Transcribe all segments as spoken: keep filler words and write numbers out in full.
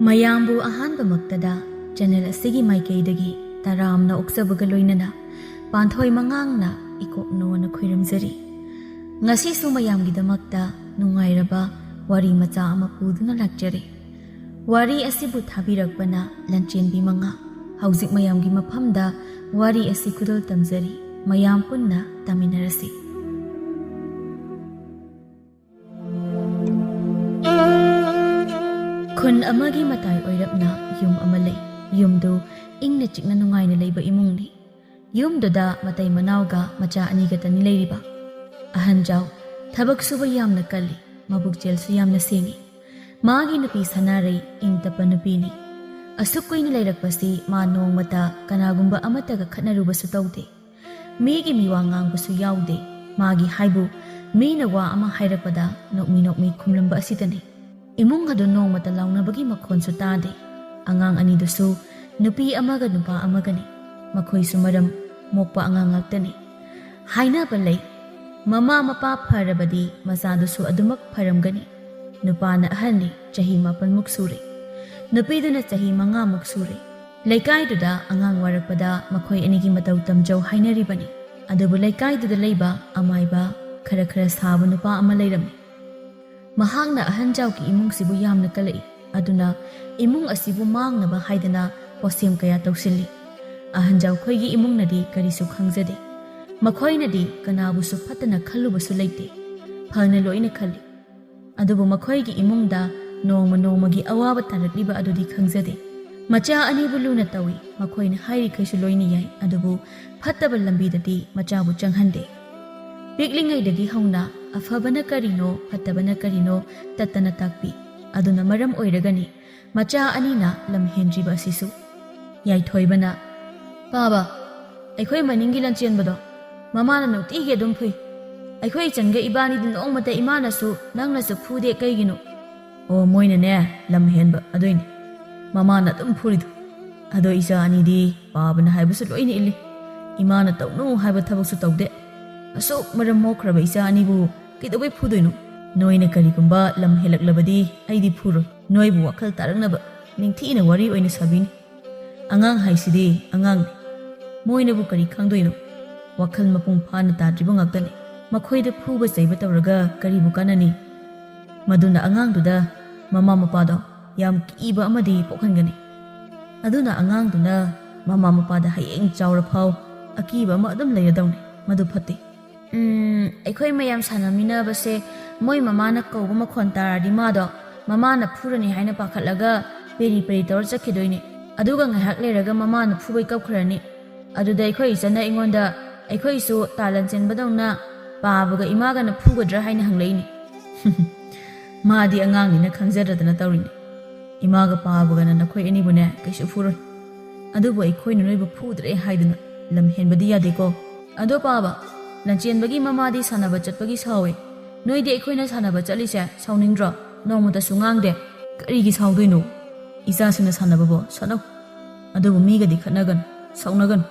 ꯃꯌꯥꯝꯕꯨ ꯑꯍꯥꯟꯕꯃꯛꯇꯗ ꯆꯦꯅꯦꯜ ꯑꯁꯤꯒꯤ ꯃꯥꯏꯀꯩꯗꯒꯤ ꯇꯔꯥꯝꯅ ꯑꯣꯛꯆꯕꯒ ꯂꯣꯏꯅꯅ ꯄꯥꯟꯊꯣꯏ ꯃꯉꯥꯡꯅ ꯏꯀꯣꯛꯅꯣꯅ ꯈꯣꯏꯔꯝꯖꯔꯤ꯫ ꯉꯁꯤꯁꯨ ꯃꯌꯥꯝꯒꯤꯗꯃꯛꯇ ꯅꯨꯡꯉꯥꯏꯔꯕ ꯋꯥꯔꯤ ꯃꯆꯥ ꯑꯃ ꯄꯨꯗꯨꯅ ꯂꯥꯛꯆꯔꯤ꯫ ꯋꯥꯔꯤ ꯑꯁꯤꯕꯨ ꯊꯥꯕꯤꯔꯛꯄꯅ ꯂꯟꯆꯦꯟꯕꯤ ꯃꯉꯥ꯫ ꯍꯧꯖꯤꯛ ꯃꯌꯥꯝꯒꯤ ꯃꯐꯝꯗ ꯋꯥꯔꯤ ꯑꯁꯤ ꯈꯨꯗꯣꯜ ꯇꯝꯖꯔꯤ꯫ ꯃꯌꯥꯝ ꯄꯨꯟꯅ ꯇꯥꯃꯤꯟꯅꯔꯁꯤ꯫ ꯈꯨꯟ ꯑꯃꯒꯤ ꯃꯇꯥꯏ ꯑꯣꯏꯔꯞꯅ ꯌꯨꯝ ꯑꯃ ꯂꯩ꯫ ꯌꯨꯝꯗꯨ ꯏꯪꯅ ꯆꯤꯛꯅ ꯅꯨꯡꯉꯥꯏꯅ ꯂꯩꯕ ꯏꯃꯨꯡꯅꯤ꯫ ꯌꯨꯝꯗꯨꯗ ꯃꯇꯩ ꯃꯅꯥꯎꯒ ꯃꯆꯥ ꯑꯅꯤꯒꯇꯅꯤ ꯂꯩꯔꯤꯕ꯫ ꯑꯍꯟ ꯖꯥꯎ ꯊꯕꯛ ꯁꯨꯕ ꯌꯥꯝꯅ ꯀꯜꯂꯤ, ꯃꯕꯨꯛꯆꯦꯜꯁꯨ ꯌꯥꯝꯅ ꯁꯦꯡꯏ꯫ ꯃꯥꯒꯤ ꯅꯨꯄꯤ ꯁꯅꯥꯔꯩ ꯏꯪ ꯇꯞꯄ ꯅꯨꯄꯤꯅꯤ꯫ ꯑꯁꯨꯛ ꯀꯨꯏꯅ ꯂꯩꯔꯛꯄꯁꯤ ꯃꯥ ꯅꯣꯡꯃꯇ ꯀꯅꯥꯒꯨꯝꯕ ꯑꯃꯠꯇꯒ ꯈꯠꯅꯔꯨꯕꯁꯨ ꯇꯧꯗꯦ꯫ ꯃꯤꯒꯤ ꯃꯤꯋꯥ ꯉꯥꯡꯕꯁꯨ ꯌꯥꯎꯗꯦ꯫ ꯃꯥꯒꯤ ꯍꯥꯏꯕꯨ ꯃꯤꯅ ꯋꯥ ꯑꯃ ꯍꯥꯏꯔꯛꯄꯗ ꯅꯣꯛꯃꯤ ꯅꯣꯛꯃꯤ ꯈꯨꯝꯂꯝꯕ ꯑꯁꯤꯗꯅꯤ꯫ ꯏꯃꯨꯡ ꯑꯗꯨ ꯅꯣꯡꯃꯇ ꯂꯥꯎꯅꯕꯒꯤ ꯃꯈꯣꯟꯁꯨ ꯇꯥꯗꯦ꯫ ꯑꯉꯥꯡ ꯑꯅꯤꯗꯨꯁꯨ ꯅꯨꯄꯤ ꯑꯃꯒ ꯅꯨꯄꯥ ꯑꯃꯒꯅꯤ꯫ ꯃꯈꯣꯏꯁꯨ ꯃꯔꯝ ꯃꯣꯛꯄ ꯑꯉꯥꯡ ꯉꯥꯛꯇꯅꯤ꯫ ꯍꯥꯏꯅꯕ ꯂꯩ, ꯃꯃꯥ ꯃꯄꯥ ꯐꯔꯕꯗꯤ ꯃꯆꯥꯗꯨꯁꯨ ꯑꯗꯨꯃꯛ ꯐꯔꯝꯒꯅꯤ꯫ ꯅꯨꯄꯥꯅ ꯑꯍꯟꯅꯤ, ꯆꯍꯤ ꯃꯥꯄꯟꯃꯨꯛ ꯁꯨꯔꯦ꯫ ꯅꯨꯄꯤꯗꯨꯅ ꯆꯍꯤ ꯃꯉꯥꯃꯨꯛ ꯁꯨꯔꯦ꯫ ꯂꯩꯀꯥꯏꯗꯨꯗ ꯑꯉꯥꯡ ꯋꯥꯔꯛꯄꯗ ꯃꯈꯣꯏ ꯑꯅꯤꯒꯤ ꯃꯇꯧ ꯇꯝꯖꯧ ꯍꯥꯏꯅꯔꯤꯕꯅꯤ꯫ ꯑꯗꯨꯕꯨ ꯂꯩꯀꯥꯏꯗꯨꯗ ꯂꯩꯕ ꯑꯃꯥꯏꯕ ꯈꯔ ꯈꯔ ꯁꯥꯕ ꯅꯨꯄꯥ ꯑꯃ ꯂꯩꯔꯝꯃꯤ꯫ ꯃꯍꯥꯛꯅ ꯑꯍꯟ ꯖꯥꯎꯒꯤ ꯏꯃꯨꯡꯁꯤꯕꯨ ꯌꯥꯝꯅ ꯀꯜꯂꯛꯏ꯫ ꯑꯗꯨꯅ ꯏꯃꯨꯡ ꯑꯁꯤꯕꯨ ꯃꯥꯡꯅꯕ ꯍꯥꯏꯗꯅ ꯄꯣꯠꯁꯦꯝ ꯀꯌꯥ ꯇꯧꯁꯤꯜꯂꯤ꯫ ꯑꯍꯟ ꯖꯥꯎꯈꯣꯏꯒꯤ ꯏꯃꯨꯡꯅꯗꯤ ꯀꯔꯤꯁꯨ ꯈꯪꯖꯗꯦ꯫ ꯃꯈꯣꯏꯅꯗꯤ ꯀꯅꯥꯕꯨꯁꯨ ꯐꯠꯇꯅ ꯈꯜꯂꯨꯕꯁꯨ ꯂꯩꯇꯦ꯫ ꯐꯅ ꯂꯣꯏꯅ ꯈꯜꯂꯤ꯫ ꯑꯗꯨꯕꯨ ꯃꯈꯣꯏꯒꯤ ꯏꯃꯨꯡꯗ ꯅꯣꯡꯃ ꯅꯣꯡꯃꯒꯤ ꯑꯋꯥꯕ ꯇꯥꯔꯛꯂꯤꯕ ꯑꯗꯨꯗꯤ ꯈꯪꯖꯗꯦ꯫ ꯃꯆꯥ ꯑꯅꯤꯕꯨ ꯂꯨꯅ ꯇꯧꯏ꯫ ꯃꯈꯣꯏꯅ ꯍꯥꯏꯔꯤꯈꯩꯁꯨ ꯂꯣꯏꯅ ꯌꯥꯏ, ꯑꯗꯨꯕꯨ ꯐꯠꯇꯕ ꯂꯝꯕꯤꯗꯗꯤ ꯃꯆꯥꯕꯨ ꯆꯪꯍꯟꯗꯦ꯫ ꯄꯤꯛꯂꯤꯉꯩꯗꯒꯤ ꯍꯧꯅ ꯑꯐꯕꯅ ꯀꯔꯤꯅꯣ, ꯐꯠꯇꯕꯅ ꯀꯔꯤꯅꯣ ꯇꯠꯇꯅ ꯇꯥꯛꯄꯤ꯫ ꯑꯗꯨꯅ ꯃꯔꯝ ꯑꯣꯏꯔꯒꯅꯤ ꯃꯆꯥ ꯑꯅꯤꯅ ꯂꯝ ꯍꯦꯟꯗ꯭ꯔꯤꯕ ꯑꯁꯤꯁꯨ꯫ ꯌꯥꯏꯊꯣꯏꯕꯅ, "ꯄꯥꯕ, ꯑꯩꯈꯣꯏ ꯃꯅꯤꯡꯒꯤ ꯂꯟꯆꯦꯟꯕꯗꯣ ꯃꯃꯥꯅ ꯅꯨꯡꯇꯤꯒꯤ ꯑꯗꯨꯝ ꯐꯨꯏ꯫ ꯑꯩꯈꯣꯏ ꯏꯆꯟꯒ ꯏꯕꯥꯅꯤꯗꯤ ꯅꯣꯡꯃꯇ ꯏꯃꯥꯅꯁꯨ ꯅꯪꯅꯁꯨ ꯐꯨꯗꯦ, ꯀꯩꯒꯤꯅꯣ?" "ꯑꯣ, ꯃꯣꯏꯅꯅꯦ ꯂꯝ ꯍꯦꯟꯕ ꯑꯗꯨꯏꯅꯦ ꯃꯃꯥꯅ ꯑꯗꯨꯝ ꯐꯨꯔꯤꯗꯣ꯫ ꯑꯗꯣ ꯏꯆꯥ ꯑꯅꯤꯗꯤ ꯄꯥꯕꯅ ꯍꯥꯏꯕꯁꯨ ꯂꯣꯏꯅ ꯏꯜꯂꯤ꯫ ꯏꯃꯥꯅ ꯇꯧꯅꯨ ꯍꯥꯏꯕ ꯊꯕꯛꯁꯨ ꯇꯧꯗꯦ꯫ ꯑꯁꯨꯛ ꯃꯔꯝ ꯃꯣꯛꯈ꯭ꯔꯕ ꯏꯆꯥ ꯑꯅꯤꯕꯨ ꯀꯩꯗꯧꯕꯩ ꯐꯨꯗꯣꯏꯅꯣ? ꯅꯣꯏꯅ ꯀꯔꯤꯒꯨꯝꯕ ꯂꯝ ꯍꯦꯜꯂꯛꯂꯕꯗꯤ ꯑꯩꯗꯤ ꯐꯨꯔꯣꯏ꯫ ꯅꯣꯏꯕꯨ ꯋꯥꯈꯜ ꯇꯥꯔꯛꯅꯕ ꯅꯤꯡꯊꯤꯅ ꯋꯥꯔꯤ ꯑꯣꯏꯅ ꯁꯥꯕꯤꯅꯤ꯫ ꯑꯉꯥꯡ ꯍꯥꯏꯁꯤꯗꯤ ꯑꯉꯥꯡꯅꯤ꯫ ꯃꯣꯏꯅꯕꯨ ꯀꯔꯤ ꯈꯪꯗꯣꯏꯅꯣ? ꯋꯥꯈꯜ ꯃꯄꯨꯡ ꯐꯥꯅ ꯇꯥꯗ꯭ꯔꯤꯕ ꯉꯥꯛꯇꯅꯤ꯫ ꯃꯈꯣꯏꯗ ꯐꯨꯕ ꯆꯩꯕ ꯇꯧꯔꯒ ꯀꯔꯤꯕꯨ ꯀꯥꯟꯅꯅꯤ? ꯃꯗꯨꯅ ꯑꯉꯥꯡꯗꯨꯗ ꯃꯃꯥ ꯃꯄꯥꯗꯣ ꯌꯥꯝ ꯀꯤꯕ ꯑꯃꯗꯤ ꯄꯣꯛꯍꯟꯒꯅꯤ꯫ ꯑꯗꯨꯅ ꯑꯉꯥꯡꯗꯨꯅ ꯃꯃꯥ ꯃꯄꯥꯗ ꯍꯌꯦꯡ ꯆꯥꯎꯔ ꯐꯥꯎ ꯑꯀꯤꯕ ꯑꯃ ꯑꯗꯨꯝ ꯂꯩꯔꯗꯧꯅꯤ꯫ ꯃꯗꯨ ꯐꯠꯇꯦ꯫ ꯎꯝ, ꯑꯩꯈꯣꯏ ꯃꯌꯥꯝ ꯁꯥꯟꯅꯃꯤꯟꯅꯕꯁꯦ ꯃꯣꯏ ꯃꯃꯥꯅ ꯀꯧꯕ ꯃꯈꯣꯟ ꯇꯥꯔꯗꯤ ꯃꯥꯗꯣ ꯃꯃꯥꯅ ꯐꯨꯔꯅꯤ ꯍꯥꯏꯅ ꯄꯥꯈꯠꯂꯒ ꯄꯦꯔꯤ ꯄꯦꯔꯤ ꯇꯧꯔ ꯆꯠꯈꯤꯗꯣꯏꯅꯦ꯫ ꯑꯗꯨꯒ ꯉꯥꯏꯍꯥꯛ ꯂꯩꯔꯒ ꯃꯃꯥꯅ ꯐꯨꯕꯩ ꯀꯞꯈ꯭ꯔꯅꯤ꯫ ꯑꯗꯨꯗ ꯑꯩꯈꯣꯏ ꯏꯆꯟꯅ ꯑꯩꯉꯣꯟꯗ ꯑꯩꯈꯣꯏꯁꯨ ꯇꯥ ꯂꯟꯆꯦꯟꯕꯗꯧꯅ ꯄꯥꯕꯒ ꯏꯃꯥꯒꯅ ꯐꯨꯒꯗ꯭ꯔꯥ ꯍꯥꯏꯅ ꯍꯪꯂꯛꯏꯅꯦ꯫ ꯃꯥꯗꯤ ꯑꯉꯥꯡꯅꯤꯅ ꯈꯪꯖꯗ꯭ꯔꯗꯅ ꯇꯧꯔꯤꯅꯦ꯫ ꯏꯃꯥꯒ ꯄꯥꯕꯒꯅ ꯅꯈꯣꯏ ꯑꯅꯤꯕꯨꯅꯦ ꯀꯩꯁꯨ ꯐꯨꯔꯣꯏ꯫ ꯑꯗꯨꯕꯨ ꯑꯩꯈꯣꯏꯅ ꯅꯣꯏꯕꯨ ꯐꯨꯗ꯭ꯔꯦ ꯍꯥꯏꯗꯨꯅ ꯂꯝ ꯍꯦꯟꯕꯗꯤ ꯌꯥꯗꯦꯀꯣ꯫ ꯑꯗꯣ ꯄꯥꯕ, ꯂꯟꯆꯦꯟꯕꯒꯤ ꯃꯃꯥꯗꯤ ꯁꯥꯟꯅꯕ ꯆꯠꯄꯒꯤ ꯁꯥꯎꯋꯦ꯫ ꯅꯣꯏꯗꯤ ꯑꯩꯈꯣꯏꯅ ꯁꯥꯟꯅꯕ ꯆꯠꯂꯤꯁꯦ ꯁꯥꯎꯅꯤꯡꯗ꯭ꯔꯣ? ꯅꯣꯡꯃꯇꯁꯨ ꯉꯥꯡꯗꯦ꯫ ꯀꯔꯤꯒꯤ ꯁꯥꯎꯗꯣꯏꯅꯣ? ꯏꯆꯥꯁꯤꯡꯅ ꯁꯥꯟꯅꯕꯕꯣ ꯁꯥꯟꯅꯧ꯫ ꯑꯗꯨꯕꯨ ꯃꯤꯒꯗꯤ ꯈꯠꯅꯒꯅꯨ, ꯁꯥꯎꯅꯒꯅꯨ꯫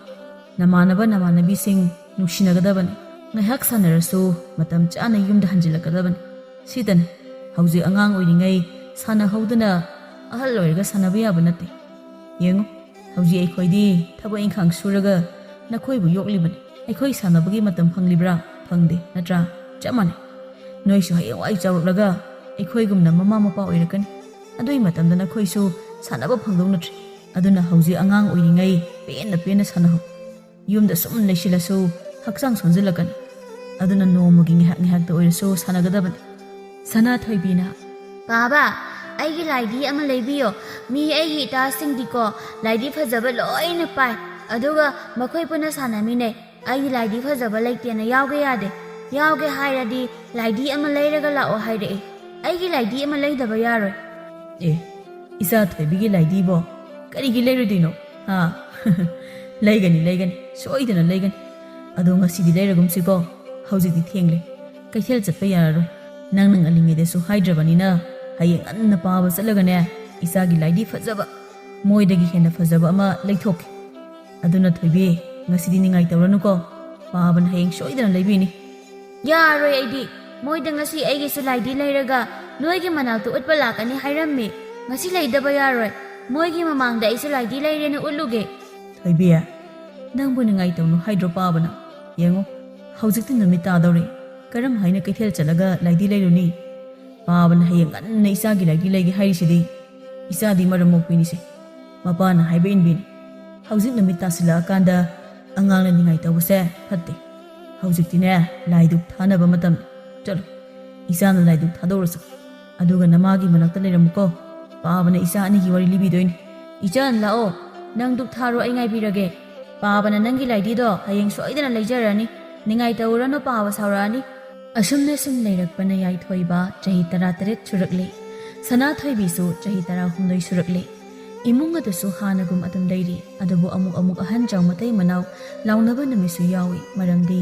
ꯅꯃꯥꯟꯅꯕ ꯅꯃꯥꯟꯅꯕꯤꯁꯤꯡ ꯅꯨꯡꯁꯤꯅꯒꯗꯕꯅꯤ꯫ ꯉꯥꯏꯍꯥꯛ ꯁꯥꯟꯅꯔꯁꯨ ꯃꯇꯝ ꯆꯥꯅ ꯌꯨꯝꯗ ꯍꯟꯖꯤꯜꯂꯛꯀꯗꯕꯅꯤ꯫ ꯁꯤꯇꯅꯤ꯫ ꯍꯧꯖꯤꯛ ꯑꯉꯥꯡ ꯑꯣꯏꯔꯤꯉꯩ ꯁꯥꯟꯅꯍꯧꯗꯅ ꯑꯍꯜ ꯑꯣꯏꯔꯒ ꯁꯥꯟꯅꯕ ꯌꯥꯕ ꯅꯠꯇꯦ꯫ ꯌꯦꯡꯉꯨ, ꯍꯧꯖꯤꯛ ꯑꯩꯈꯣꯏꯗꯤ ꯊꯕꯛ ꯏꯪꯈꯥꯡ ꯁꯨꯔꯒ ꯅꯈꯣꯏꯕꯨ ꯌꯣꯛꯂꯤꯕꯅꯤ꯫ ꯑꯩꯈꯣꯏ ꯁꯥꯟꯅꯕꯒꯤ ꯃꯇꯝ ꯐꯪꯂꯤꯕ꯭ꯔꯥ? ꯐꯪꯗꯦ, ꯅꯠꯇ꯭ꯔꯥ? ꯆꯞ ꯃꯥꯟꯅꯩ꯫ ꯅꯣꯏꯁꯨ ꯍꯌꯦꯡꯋꯥꯏ ꯆꯥꯎꯔꯛꯂꯒ ꯑꯩꯈꯣꯏꯒꯨꯝꯅ ꯃꯃꯥ ꯃꯄꯥ ꯑꯣꯏꯔꯛꯀꯅꯤ꯫ ꯑꯗꯨꯒꯤ ꯃꯇꯝꯗ ꯅꯈꯣꯏꯁꯨ ꯁꯥꯟꯅꯕ ꯐꯪꯗꯧ ꯅꯠꯇ꯭ꯔꯦ꯫ ꯑꯗꯨꯅ ꯍꯧꯖꯤꯛ ꯑꯉꯥꯡ ꯑꯣꯏꯔꯤꯉꯩ ꯄꯦꯟꯅ ꯄꯦꯟꯅ ꯁꯥꯟꯅꯍꯧ꯫ ꯌꯨꯝꯗ ꯁꯨꯝ ꯂꯩꯁꯤꯜꯂꯁꯨ ꯍꯛꯆꯥꯡ ꯁꯣꯟꯖꯤꯜꯂꯛꯀꯅꯤ꯫ ꯑꯗꯨꯅ ꯅꯣꯡꯃꯒꯤ ꯉꯥꯏꯍꯥꯛ ꯉꯥꯏꯍꯥꯛꯇ ꯑꯣꯏꯔꯁꯨ ꯁꯥꯟꯅꯒꯗꯕꯅꯤ꯫ ꯁꯅꯥꯊꯣꯏꯕꯤꯅ, "ꯄꯥꯕ, ꯑꯩꯒꯤ ꯂꯥꯏꯙꯤ ꯑꯃ ꯂꯩꯕꯤꯌꯣ꯫ ꯃꯤ ꯑꯩꯒꯤ ꯏꯇꯥꯁꯤꯡꯗꯤꯀꯣ ꯂꯥꯏꯙꯤ ꯐꯖꯕ ꯂꯣꯏꯅ ꯄꯥꯏ꯫ ꯑꯗꯨꯒ ꯃꯈꯣꯏ ꯄꯨꯟꯅ ꯁꯥꯟꯅꯃꯤꯟꯅꯩ꯫ ꯑꯩꯒꯤ ꯂꯥꯏꯙꯤ ꯐꯖꯕ ꯂꯩꯇꯦꯅ ꯌꯥꯎꯒꯦ ꯌꯥꯗꯦ꯫ ꯌꯥꯎꯒꯦ ꯍꯥꯏꯔꯗꯤ ꯂꯥꯏꯙꯤ ꯑꯃ ꯂꯩꯔꯒ ꯂꯥꯛꯑꯣ ꯍꯥꯏꯔꯛꯏ꯫ ꯑꯩꯒꯤ ꯂꯥꯏꯙꯤ ꯑꯃ ꯂꯩꯗꯕ ꯌꯥꯔꯣꯏ꯫" ꯑꯦ, ꯏꯆꯥ ꯊꯣꯏꯕꯤꯒꯤ ꯂꯥꯏꯙꯤꯕꯣ? ꯀꯔꯤꯒꯤ ꯂꯩꯔꯣꯏꯗꯣꯏꯅꯣ? ꯍꯥ? ꯂꯩꯒꯅꯤ, ꯂꯩꯒꯅꯤ, ꯁꯣꯏꯗꯅ ꯂꯩꯒꯅꯤ꯫ ꯑꯗꯣ ꯉꯁꯤꯗꯤ ꯂꯩꯔꯒꯨꯝꯁꯤꯀꯣ, ꯍꯧꯖꯤꯛꯇꯤ ꯊꯦꯡꯂꯦ꯫ ꯀꯩꯊꯦꯜ ꯆꯠꯄ ꯌꯥꯔꯔꯣꯏ꯫ ꯅꯪꯅ ꯉꯜꯂꯤꯉꯩꯗꯁꯨ ꯍꯥꯏꯗ꯭ꯔꯕꯅꯤꯅ, ꯍꯌꯦꯡ ꯉꯟꯅ ꯄꯥꯕ ꯆꯠꯂꯒꯅꯦ, ꯏꯆꯥꯒꯤ ꯂꯥꯏꯙꯤ ꯐꯖꯕ, ꯃꯣꯏꯗꯒꯤ ꯍꯦꯟꯅ ꯐꯖꯕ ꯑꯃ ꯂꯩꯊꯣꯛꯀꯦ꯫ ꯑꯗꯨꯅ ꯊꯣꯏꯕꯤ, ꯉꯁꯤꯗꯤ ꯅꯤꯡꯉꯥꯏ ꯇꯧꯔꯅꯨꯀꯣ꯫ ꯄꯥꯕꯅ ꯍꯌꯦꯡ ꯁꯣꯏꯗꯅ ꯂꯩꯕꯤꯅꯤ꯫ "ꯌꯥꯔꯣꯏ ꯑꯩꯗꯤ꯫ ꯃꯣꯏꯗ ꯉꯁꯤ ꯑꯩꯒꯤꯁꯨ ꯂꯥꯏꯙꯤ ꯂꯩꯔꯒ ꯅꯣꯏꯒꯤ ꯃꯅꯥꯛꯇ ꯎꯠꯄ ꯂꯥꯛꯀꯅꯤ ꯍꯥꯏꯔꯝꯃꯤ꯫ ꯃꯁꯤ ꯂꯩꯗꯕ ꯌꯥꯔꯣꯏ꯫ ꯃꯣꯏꯒꯤ ꯃꯃꯥꯡꯗ ꯑꯩꯁꯨ ꯂꯥꯏꯗꯤ ꯂꯩꯔꯦꯅ ꯎꯠꯂꯨꯒꯦ꯫ ꯊꯣꯏꯕꯤ, ꯅꯪꯕꯨ ꯅꯤꯡꯉꯥꯏ ꯇꯧꯅꯨ ꯍꯥꯏꯗ꯭ꯔꯣ ꯄꯥꯕꯅ? ꯌꯦꯡꯉꯨ, ꯍꯧꯖꯤꯛꯇꯤ ꯅꯨꯃꯤꯠ ꯇꯥꯗꯧꯔꯦ꯫ ꯀꯔꯝ ꯍꯥꯏꯅ ꯀꯩꯊꯦꯜ ꯆꯠꯂꯒ ꯂꯥꯏꯗꯤ ꯂꯩꯔꯨꯅꯤ? ꯄꯥꯕꯅ ꯍꯌꯦꯡ ꯉꯟꯅ ꯏꯆꯥꯒꯤ ꯂꯥꯏꯗꯤ ꯂꯩꯒꯦ ꯍꯥꯏꯔꯤꯁꯤꯗꯤ꯫ ꯏꯆꯥꯗꯤ ꯃꯔꯝ ꯃꯣꯛꯄꯤꯅꯤꯁꯦ꯫ ꯃꯄꯥꯅ ꯍꯥꯏꯕ ꯏꯟꯕꯤꯅꯤ꯫ ꯍꯧꯖꯤꯛ ꯅꯨꯃꯤꯠ ꯇꯥꯁꯤꯜꯂꯛꯑꯀꯥꯟꯗ ꯑꯉꯥꯡꯅ ꯅꯤꯡꯉꯥꯏ ꯇꯧꯕꯁꯦ ꯐꯠꯇꯦ꯫ ꯍꯧꯖꯤꯛꯇꯤꯅꯦ, ꯂꯥꯏꯗꯨꯛ ꯊꯥꯅꯕ ꯃꯇꯝꯅꯤ꯫ ꯆꯠꯂꯨ, ꯏꯆꯥꯅ ꯂꯥꯏꯗꯨꯛ ꯊꯥꯗꯣꯛꯎꯔꯁꯤ꯫ ꯑꯗꯨꯒ ꯅꯃꯥꯒꯤ ꯃꯅꯥꯛꯇ ꯂꯩꯔꯝꯃꯨꯀꯣ꯫ ꯄꯥꯕꯅ ꯏꯆꯥ ꯑꯅꯤꯒꯤ ꯋꯥꯔꯤ ꯂꯤꯕꯤꯗꯣꯏꯅꯤ꯫ ꯏꯆꯟ, ꯂꯥꯛꯑꯣ꯫ ꯅꯪ ꯗꯨꯛ ꯊꯥꯔꯣ, ꯑꯩ ꯉꯥꯏꯕꯤꯔꯒꯦ꯫ ꯄꯥꯕꯅ ꯅꯪꯒꯤ ꯂꯥꯏꯗꯤꯗꯣ ꯍꯌꯦꯡ ꯁꯣꯏꯗꯅ ꯂꯩꯖꯔꯅꯤ꯫ ꯅꯤꯡꯉꯥꯏ ꯇꯧꯔꯨꯔꯅꯨ, ꯄꯥꯕ ꯁꯥꯎꯔꯛꯑꯅꯤ꯫ ꯑꯁꯨꯝꯅ ꯁꯨꯝ ꯂꯩꯔꯛꯄꯅ ꯌꯥꯏꯊꯣꯏꯕ ꯆꯍꯤ ꯇꯔꯥꯇꯔꯦꯠ ꯁꯨꯔꯛꯂꯦ꯫ ꯁꯅꯥꯊꯣꯏꯕꯤꯁꯨ ꯆꯍꯤ ꯇꯔꯥꯍꯨꯝꯗꯣꯏ ꯁꯨꯔꯛꯂꯦ꯫ ꯏꯃꯨꯡ ꯑꯗꯨꯁꯨ ꯍꯥꯟꯅꯒꯨꯝ ꯑꯗꯨꯝ ꯂꯩꯔꯤ꯫ ꯑꯗꯨꯕꯨ ꯑꯃꯨꯛ ꯑꯃꯨꯛ ꯑꯍꯟ ꯆꯥꯎ ꯃꯇꯩ ꯃꯅꯥꯎ ꯂꯥꯎꯅꯕ ꯅꯨꯃꯤꯠꯁꯨ ꯌꯥꯎꯏ꯫ ꯃꯔꯝꯗꯤ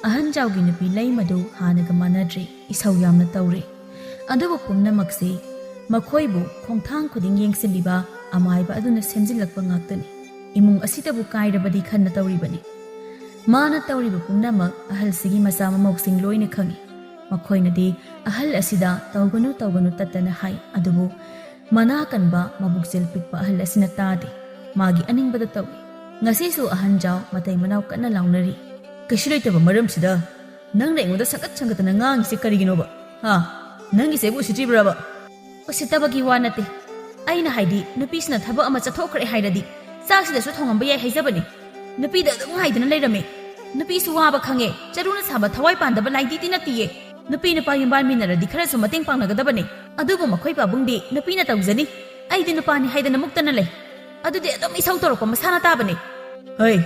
ꯑꯍꯟ ꯆꯥꯎꯒꯤ ꯅꯨꯄꯤ ꯂꯩꯃꯗꯨ ꯍꯥꯟꯅꯒ ꯃꯥꯟꯅꯗ꯭ꯔꯦ꯫ ꯏꯁꯧ ꯌꯥꯝꯅ ꯇꯧꯔꯦ꯫ ꯑꯗꯨꯕꯨ ꯄꯨꯝꯅꯃꯛꯁꯤ ꯃꯈꯣꯏꯕꯨ ꯈꯣꯡꯊꯥꯡ ꯈꯨꯗꯤꯡ ꯌꯦꯡꯁꯤꯜꯂꯤꯕ ꯑꯃꯥꯏꯕ ꯑꯗꯨꯅ ꯁꯦꯝꯖꯤꯜꯂꯛꯄ ꯉꯥꯛꯇꯅꯤ꯫ ꯏꯃꯨꯡ ꯑꯁꯤꯗꯕꯨ ꯀꯥꯏꯔꯕꯗꯤ ꯈꯟꯅ ꯇꯧꯔꯤꯕꯅꯤ꯫ ꯃꯥꯅ ꯇꯧꯔꯤꯕ ꯄꯨꯝꯅꯃꯛ ꯑꯍꯜꯁꯤꯒꯤ ꯃꯆꯥ ꯃꯃꯧꯁꯤꯡ ꯂꯣꯏꯅ ꯈꯪꯏ꯫ ꯃꯈꯣꯏꯅꯗꯤ ꯑꯍꯜ ꯑꯁꯤꯗ "ꯇꯧꯒꯅꯨ, ꯇꯧꯒꯅꯨ" ꯇꯠꯇꯅ ꯍꯥꯏ꯫ ꯑꯗꯨꯕꯨ ꯃꯅꯥ ꯀꯟꯕ, ꯃꯕꯨꯛꯆꯦꯜ ꯄꯤꯛꯄ ꯑꯍꯜ ꯑꯁꯤꯅ ꯇꯥꯗꯦ꯫ ꯃꯥꯒꯤ ꯑꯅꯤꯡꯕꯗ ꯇꯧꯏ꯫ ꯉꯁꯤꯁꯨ ꯑꯍꯟ ꯖꯥꯎ ꯃꯇꯩ ꯃꯅꯥꯎ ꯀꯟꯅ ꯂꯥꯎꯅꯔꯤ꯫ ꯀꯩꯁꯨ ꯂꯩꯇꯕ ꯃꯔꯝꯁꯤꯗ ꯅꯪꯅ ꯑꯩꯉꯣꯟꯗ ꯁꯪꯒꯠ ꯁꯪꯒꯠꯇꯅ ꯉꯥꯡꯉꯤꯁꯦ ꯀꯔꯤꯒꯤꯅꯣꯕ? ꯍꯥ? ꯅꯪꯒꯤꯁꯦ ꯑꯩꯕꯨ ꯎꯁꯤꯠꯇ꯭ꯔꯤꯕ꯭ꯔꯕ? ꯎꯁꯤꯠꯇꯕꯒꯤ ꯋꯥ ꯅꯠꯇꯦ꯫ ꯑꯩꯅ ꯍꯥꯏꯗꯤ, ꯅꯨꯄꯤꯁꯤꯅ ꯊꯕꯛ ꯑꯃ ꯆꯠꯊꯣꯛꯈ꯭ꯔꯦ ꯍꯥꯏꯔꯗꯤ ꯆꯥꯛꯁꯤꯗꯁꯨ ꯊꯣꯡꯉꯝꯕ ꯌꯥꯏ ꯍꯥꯏꯖꯕꯅꯤ꯫ ꯅꯨꯄꯤꯗ ꯑꯗꯨꯝ ꯉꯥꯏꯗꯨꯅ ꯂꯩꯔꯝꯃꯦ꯫ ꯅꯨꯄꯤꯁꯨ ꯋꯥꯕ ꯈꯪꯉꯦ꯫ ꯆꯔꯨꯅ ꯁꯥꯕ ꯊꯋꯥꯏ ꯄꯥꯟꯗꯕ ꯂꯥꯏꯗꯤꯗꯤ ꯅꯠꯇꯤꯌꯦ꯫ ꯅꯨꯄꯤ ꯅꯨꯄꯥ ꯌꯨꯝꯕꯥꯟꯃꯤꯟꯅꯔꯗꯤ ꯈꯔꯁꯨ ꯃꯇꯦꯡ ꯄꯥꯡꯅꯒꯗꯕꯅꯤ꯫ ꯑꯗꯨꯕꯨ ꯃꯈꯣꯏ ꯄꯥꯕꯨꯡꯗꯤ ꯅꯨꯄꯤꯅ ꯇꯧꯖꯅꯤ, ꯑꯩꯗꯤ ꯅꯨꯄꯥꯅꯤ ꯍꯥꯏꯗꯅ ꯃꯨꯛꯇꯅ ꯂꯩ꯫ ꯑꯗꯨꯗꯤ ꯑꯗꯨꯝ ꯏꯁꯧ ꯇꯧꯔꯛꯄ ꯃꯁꯥꯅ ꯇꯥꯕꯅꯤ꯫ ꯍꯩ,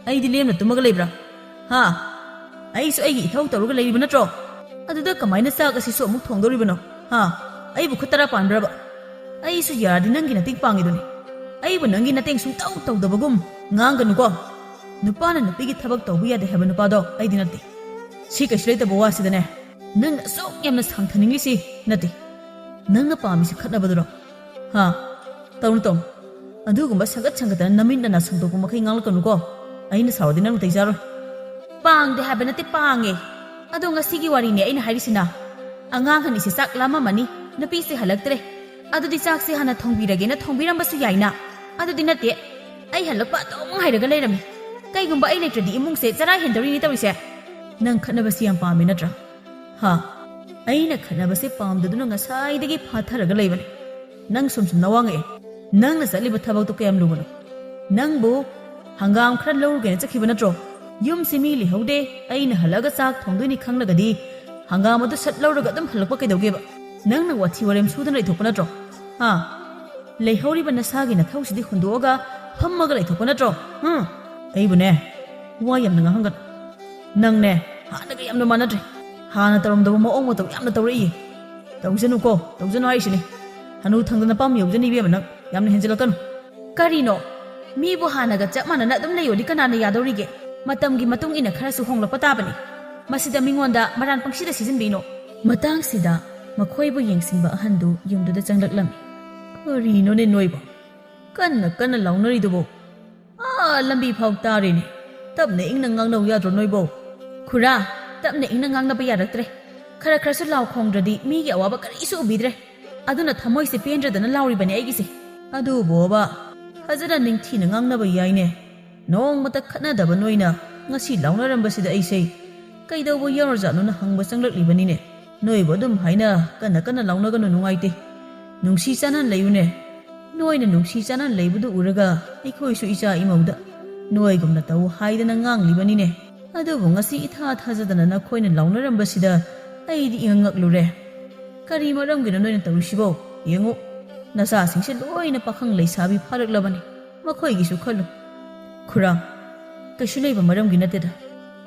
ꯑꯩꯗꯤ ꯂꯦꯝꯅ ꯇꯨꯝꯃꯒ ꯂꯩꯕ꯭ꯔꯥ? ꯍꯥ? ꯑꯩꯁꯨ ꯑꯩꯒꯤ ꯏꯊꯧ ꯇꯧꯔꯒ ꯂꯩꯔꯤꯕ ꯅꯠꯇ꯭ꯔꯣ? ꯑꯗꯨꯗ ꯀꯃꯥꯏꯅ ꯆꯥꯛ ꯑꯁꯤꯁꯨ ꯑꯃꯨꯛ ꯊꯣꯡꯗꯧꯔꯤꯕꯅꯣ? ꯍꯥ? ꯑꯩꯕꯨ ꯈꯨꯠ ꯇꯔꯥ ꯄꯥꯟꯕ꯭ꯔꯕ? ꯑꯩꯁꯨ ꯌꯥꯔꯗꯤ ꯅꯪꯒꯤ ꯃꯇꯦꯡ ꯄꯥꯡꯉꯤꯗꯨꯅꯤ꯫ ꯑꯩꯕꯨ ꯅꯪꯒꯤ ꯃꯇꯦꯡ ꯁꯨꯡꯇꯧ ꯇꯧꯗꯕꯒꯨꯝ ꯉꯥꯡꯒꯅꯨꯀꯣ꯫ ꯅꯨꯄꯥꯅ ꯅꯨꯄꯤꯒꯤ ꯊꯕꯛ ꯇꯧꯕ ꯌꯥꯗꯦ ꯍꯥꯏꯕ ꯅꯨꯄꯥꯗꯣ ꯑꯩꯗꯤ ꯅꯠꯇꯦ꯫ ꯁꯤ ꯀꯩꯁꯨ ꯂꯩꯇꯕ ꯋꯥꯁꯤꯗꯅꯦ, ꯅꯪꯅ ꯑꯁꯨꯛ ꯌꯥꯝꯅ ꯁꯥꯡꯊꯅꯤꯡꯂꯤꯁꯤ ꯅꯠꯇꯦ꯫ ꯅꯪꯅ ꯄꯥꯝꯃꯤꯁꯤ ꯈꯠꯅꯕꯗꯨꯔꯣ? ꯍꯥ? ꯇꯧꯅꯨ, ꯇꯧꯅꯨ꯫ ꯑꯗꯨꯒꯨꯝꯕ ꯁꯪꯒꯠ ꯁꯪꯒꯠꯇꯅ ꯅꯃꯤꯠ ꯅꯅꯥ ꯁꯟꯗꯣꯛꯄ ꯃꯈꯩ ꯉꯥꯡꯂꯛꯀꯅꯨꯀꯣ꯫ ꯑꯩꯅ ꯁꯥꯎꯔꯗꯤ ꯅꯪ ꯅꯥꯇꯩ ꯆꯥꯔꯣꯏ꯫ ꯄꯥꯡꯗꯦ ꯍꯥꯏꯕ ꯅꯠꯇꯦ, ꯄꯥꯡꯉꯦ꯫ ꯑꯗꯣ ꯉꯁꯤꯒꯤ ꯋꯥꯔꯤꯅꯦ ꯑꯩꯅ ꯍꯥꯏꯔꯤꯁꯤꯅ꯫ ꯑꯉꯥꯡ ꯑꯅꯤꯁꯦ ꯆꯥꯛ ꯂꯥꯝꯃꯝꯃꯅꯤ, ꯅꯨꯄꯤꯁꯦ ꯍꯜꯂꯛꯇ꯭ꯔꯦ꯫ ꯑꯗꯨꯗꯤ ꯆꯥꯛꯁꯦ ꯍꯥꯟꯅ ꯊꯣꯡꯕꯤꯔꯒꯦꯅ ꯊꯣꯡꯕꯤꯔꯝꯕꯁꯨ ꯌꯥꯏꯅ꯫ ꯑꯗꯨꯗꯤ ꯅꯠꯇꯦ, ꯑꯩ ꯍꯜꯂꯛꯄ ꯑꯗꯨꯝ ꯉꯥꯏꯔꯒ ꯂꯩꯔꯝꯃꯤ꯫ ꯀꯩꯒꯨꯝꯕ ꯑꯩ ꯂꯩꯇ꯭ꯔꯗꯤ ꯏꯃꯨꯡꯁꯦ ꯆꯔꯥ ꯍꯦꯟꯗꯧꯔꯤꯅꯤ ꯇꯧꯔꯤꯁꯦ꯫ ꯅꯪ ꯈꯠꯅꯕꯁꯤ ꯌꯥꯝ ꯄꯥꯝꯃꯤ ꯅꯠꯇ꯭ꯔꯥ? ꯍꯥ? ꯑꯩꯅ ꯈꯠꯅꯕꯁꯦ ꯄꯥꯝꯗꯗꯨꯅ ꯉꯁꯥꯏꯗꯒꯤ ꯐꯥꯊꯔꯒ ꯂꯩꯕꯅꯦ꯫ ꯅꯪ ꯁꯨꯝ ꯁꯨꯝ ꯅꯋꯥꯡꯉꯛꯑꯦ꯫ ꯅꯪꯅ ꯆꯠꯂꯤꯕ ꯊꯕꯛꯇꯣ ꯀꯌꯥꯝ ꯂꯨꯕꯅꯣ? ꯅꯪꯕꯨ ꯍꯪꯒꯥꯝ ꯈꯔ ꯂꯧꯔꯨꯒꯦꯅ ꯆꯠꯈꯤꯕ ꯅꯠꯇ꯭ꯔꯣ? ꯌꯨꯝꯁꯤ ꯃꯤ ꯂꯩꯍꯧꯗꯦ, ꯑꯩꯅ ꯍꯜꯂꯛꯑꯒ ꯆꯥꯛ ꯊꯣꯡꯗꯣꯏꯅꯤ ꯈꯪꯂꯒꯗꯤ ꯍꯪꯒꯥꯝ ꯑꯗꯨ ꯁꯠ ꯂꯧꯔꯒ ꯑꯗꯨꯝ ꯍꯜꯂꯛꯄ ꯀꯩꯗꯧꯒꯦꯕ? ꯅꯪꯅ ꯋꯥꯊꯤ ꯋꯥꯔꯦꯝ ꯁꯨꯗꯅ ꯂꯩꯊꯣꯛꯄ ꯅꯠꯇ꯭ꯔꯣ? ꯍꯥ? ꯂꯩꯍꯧꯔꯤꯕ ꯅꯁꯥꯒꯤ ꯅꯊꯧꯁꯤꯗꯤ ꯍꯨꯟꯗꯣꯛꯑꯒ ꯐꯝꯃꯒ ꯂꯩꯊꯣꯛꯄ ꯅꯠꯇ꯭ꯔꯣ? ꯍꯨꯝ? ꯑꯩꯕꯨꯅꯦ, ꯋꯥ ꯌꯥꯝꯅ ꯉꯥꯡꯍꯟꯒꯅꯨ꯫ ꯅꯪꯅꯦ, ꯍꯥꯟꯅꯒ ꯌꯥꯝꯅ ꯃꯥꯟꯅꯗ꯭ꯔꯦ꯫ ꯍꯥꯟꯅ ꯇꯧꯔꯝꯗꯕ ꯃꯑꯣꯡ ꯃꯇꯧ ꯌꯥꯝꯅ ꯇꯧꯔꯛꯏꯌꯦ꯫ ꯇꯧꯖꯅꯨꯀꯣ, ꯇꯧꯖꯅꯨ ꯍꯥꯏꯁꯤꯅꯤ꯫ ꯍꯅꯨ ꯊꯪꯗꯅ ꯄꯥꯝ ꯌꯧꯖꯅꯤ ꯏꯕꯦꯝꯃ, ꯅꯪ ꯌꯥꯝꯅ ꯍꯦꯟꯖꯤꯜꯂꯛꯀꯅꯨ꯫ ꯀꯔꯤꯅꯣ? ꯃꯤꯕꯨ ꯍꯥꯟꯅꯒ ꯆꯞ ꯃꯥꯟꯅꯅ ꯑꯗꯨꯝ ꯂꯩꯌꯣꯗꯤ ꯀꯅꯥꯅ ꯌꯥꯗꯧꯔꯤꯒꯦ? ꯃꯇꯝꯒꯤ ꯃꯇꯨꯡ ꯏꯟꯅ ꯈꯔꯁꯨ ꯍꯣꯡꯂꯛꯄ ꯇꯥꯕꯅꯤ꯫ ꯃꯁꯤꯗ ꯃꯤꯉꯣꯟꯗ ꯃꯔꯥꯟ ꯄꯪꯁꯤꯗ ꯁꯤꯖꯤꯟꯕꯤꯅꯣ꯫ ꯃꯇꯥꯡꯁꯤꯗ ꯃꯈꯣꯏꯕꯨ ꯌꯦꯡꯁꯤꯟꯕ ꯑꯍꯟꯗꯨ ꯌꯨꯝꯗꯨꯗ ꯆꯪꯂꯛꯂꯝꯃꯤ꯫ ꯀꯔꯤꯅꯣꯅꯦ ꯅꯣꯏꯕꯣ? ꯀꯟꯅ ꯀꯟꯅ ꯂꯥꯎꯅꯔꯤꯗꯨꯕꯣ? ꯑꯥ, ꯂꯝꯕꯤ ꯐꯥꯎ ꯇꯥꯔꯦꯅꯦ꯫ ꯇꯞꯅ ꯏꯪꯅ ꯉꯥꯡꯅꯧ ꯌꯥꯗ꯭ꯔꯣ ꯅꯣꯏꯕꯣ? ꯈꯨꯔꯥ, ꯇꯞꯅ ꯏꯪꯅ ꯉꯥꯡꯅꯕ ꯌꯥꯔꯛꯇ꯭ꯔꯦ꯫ ꯈꯔ ꯈꯔꯁꯨ ꯂꯥꯎ ꯈꯣꯡꯗ꯭ꯔꯗꯤ ꯃꯤꯒꯤ ꯑꯋꯥꯕ ꯀꯔꯤꯁꯨ ꯎꯕꯤꯗ꯭ꯔꯦ꯫ ꯑꯗꯨꯅ ꯊꯃꯣꯏꯁꯦ ꯄꯦꯟꯗ꯭ꯔꯗꯅ ꯂꯥꯎꯔꯤꯕꯅꯦ ꯑꯩꯒꯤꯁꯦ꯫ ꯑꯗꯨꯕꯣꯕ, ꯐꯖꯅ ꯅꯤꯡꯊꯤꯅ ꯉꯥꯡꯅꯕ ꯌꯥꯏꯅꯦ꯫ ꯅꯣꯡꯃꯇ ꯈꯠꯅꯗꯕ ꯅꯣꯏꯅ ꯉꯁꯤ ꯂꯥꯎꯅꯔꯝꯕꯁꯤꯗ ꯑꯩꯁꯦ ꯀꯩꯗꯧꯕ ꯌꯥꯎꯔꯖꯥꯠꯅꯣꯅ ꯍꯪꯕ ꯆꯪꯂꯛꯂꯤꯕꯅꯤꯅꯦ꯫ ꯅꯣꯏꯕꯨ ꯑꯗꯨꯝ ꯍꯥꯏꯅ ꯀꯟꯅ ꯀꯟꯅ ꯂꯥꯎꯅꯒꯅꯨ, ꯅꯨꯡꯉꯥꯏꯇꯦ꯫ ꯅꯨꯡꯁꯤ ꯆꯥꯟꯅꯅ ꯂꯩꯌꯨꯅꯦ꯫ ꯅꯣꯏꯅ ꯅꯨꯡꯁꯤ ꯆꯥꯟꯅꯅ ꯂꯩꯕꯗꯨ ꯎꯔꯒ ꯑꯩꯈꯣꯏꯁꯨ ꯏꯆꯥ ꯏꯃꯧꯗ ꯅꯣꯏꯒꯨꯝꯅ ꯇꯧ ꯍꯥꯏꯗꯅ ꯉꯥꯡꯂꯤꯕꯅꯤꯅꯦ꯫ ꯑꯗꯨꯕꯨ ꯉꯁꯤ ꯏꯊꯥ ꯊꯥꯖꯗꯅ ꯅꯈꯣꯏꯅ ꯂꯥꯎꯅꯔꯝꯕꯁꯤꯗ ꯑꯩꯗꯤ ꯏꯉꯛ ꯉꯛꯂꯨꯔꯦ꯫ ꯀꯔꯤ ꯃꯔꯝꯒꯤꯅꯣ ꯅꯣꯏꯅ ꯇꯧꯔꯤꯁꯤꯕꯣ? ꯌꯦꯡꯉꯨ, ꯅꯆꯥꯁꯤꯡꯁꯦ ꯂꯣꯏꯅ ꯄꯥꯈꯪ ꯂꯩꯁꯥꯕꯤ ꯐꯥꯔꯛꯂꯕꯅꯤ꯫ ꯃꯈꯣꯏꯒꯤꯁꯨ ꯈꯜꯂꯨ꯫ ꯈꯨꯔꯥ, ꯀꯩꯁꯨ ꯂꯩꯕ ꯃꯔꯝꯒꯤ ꯅꯠꯇꯦꯗ꯫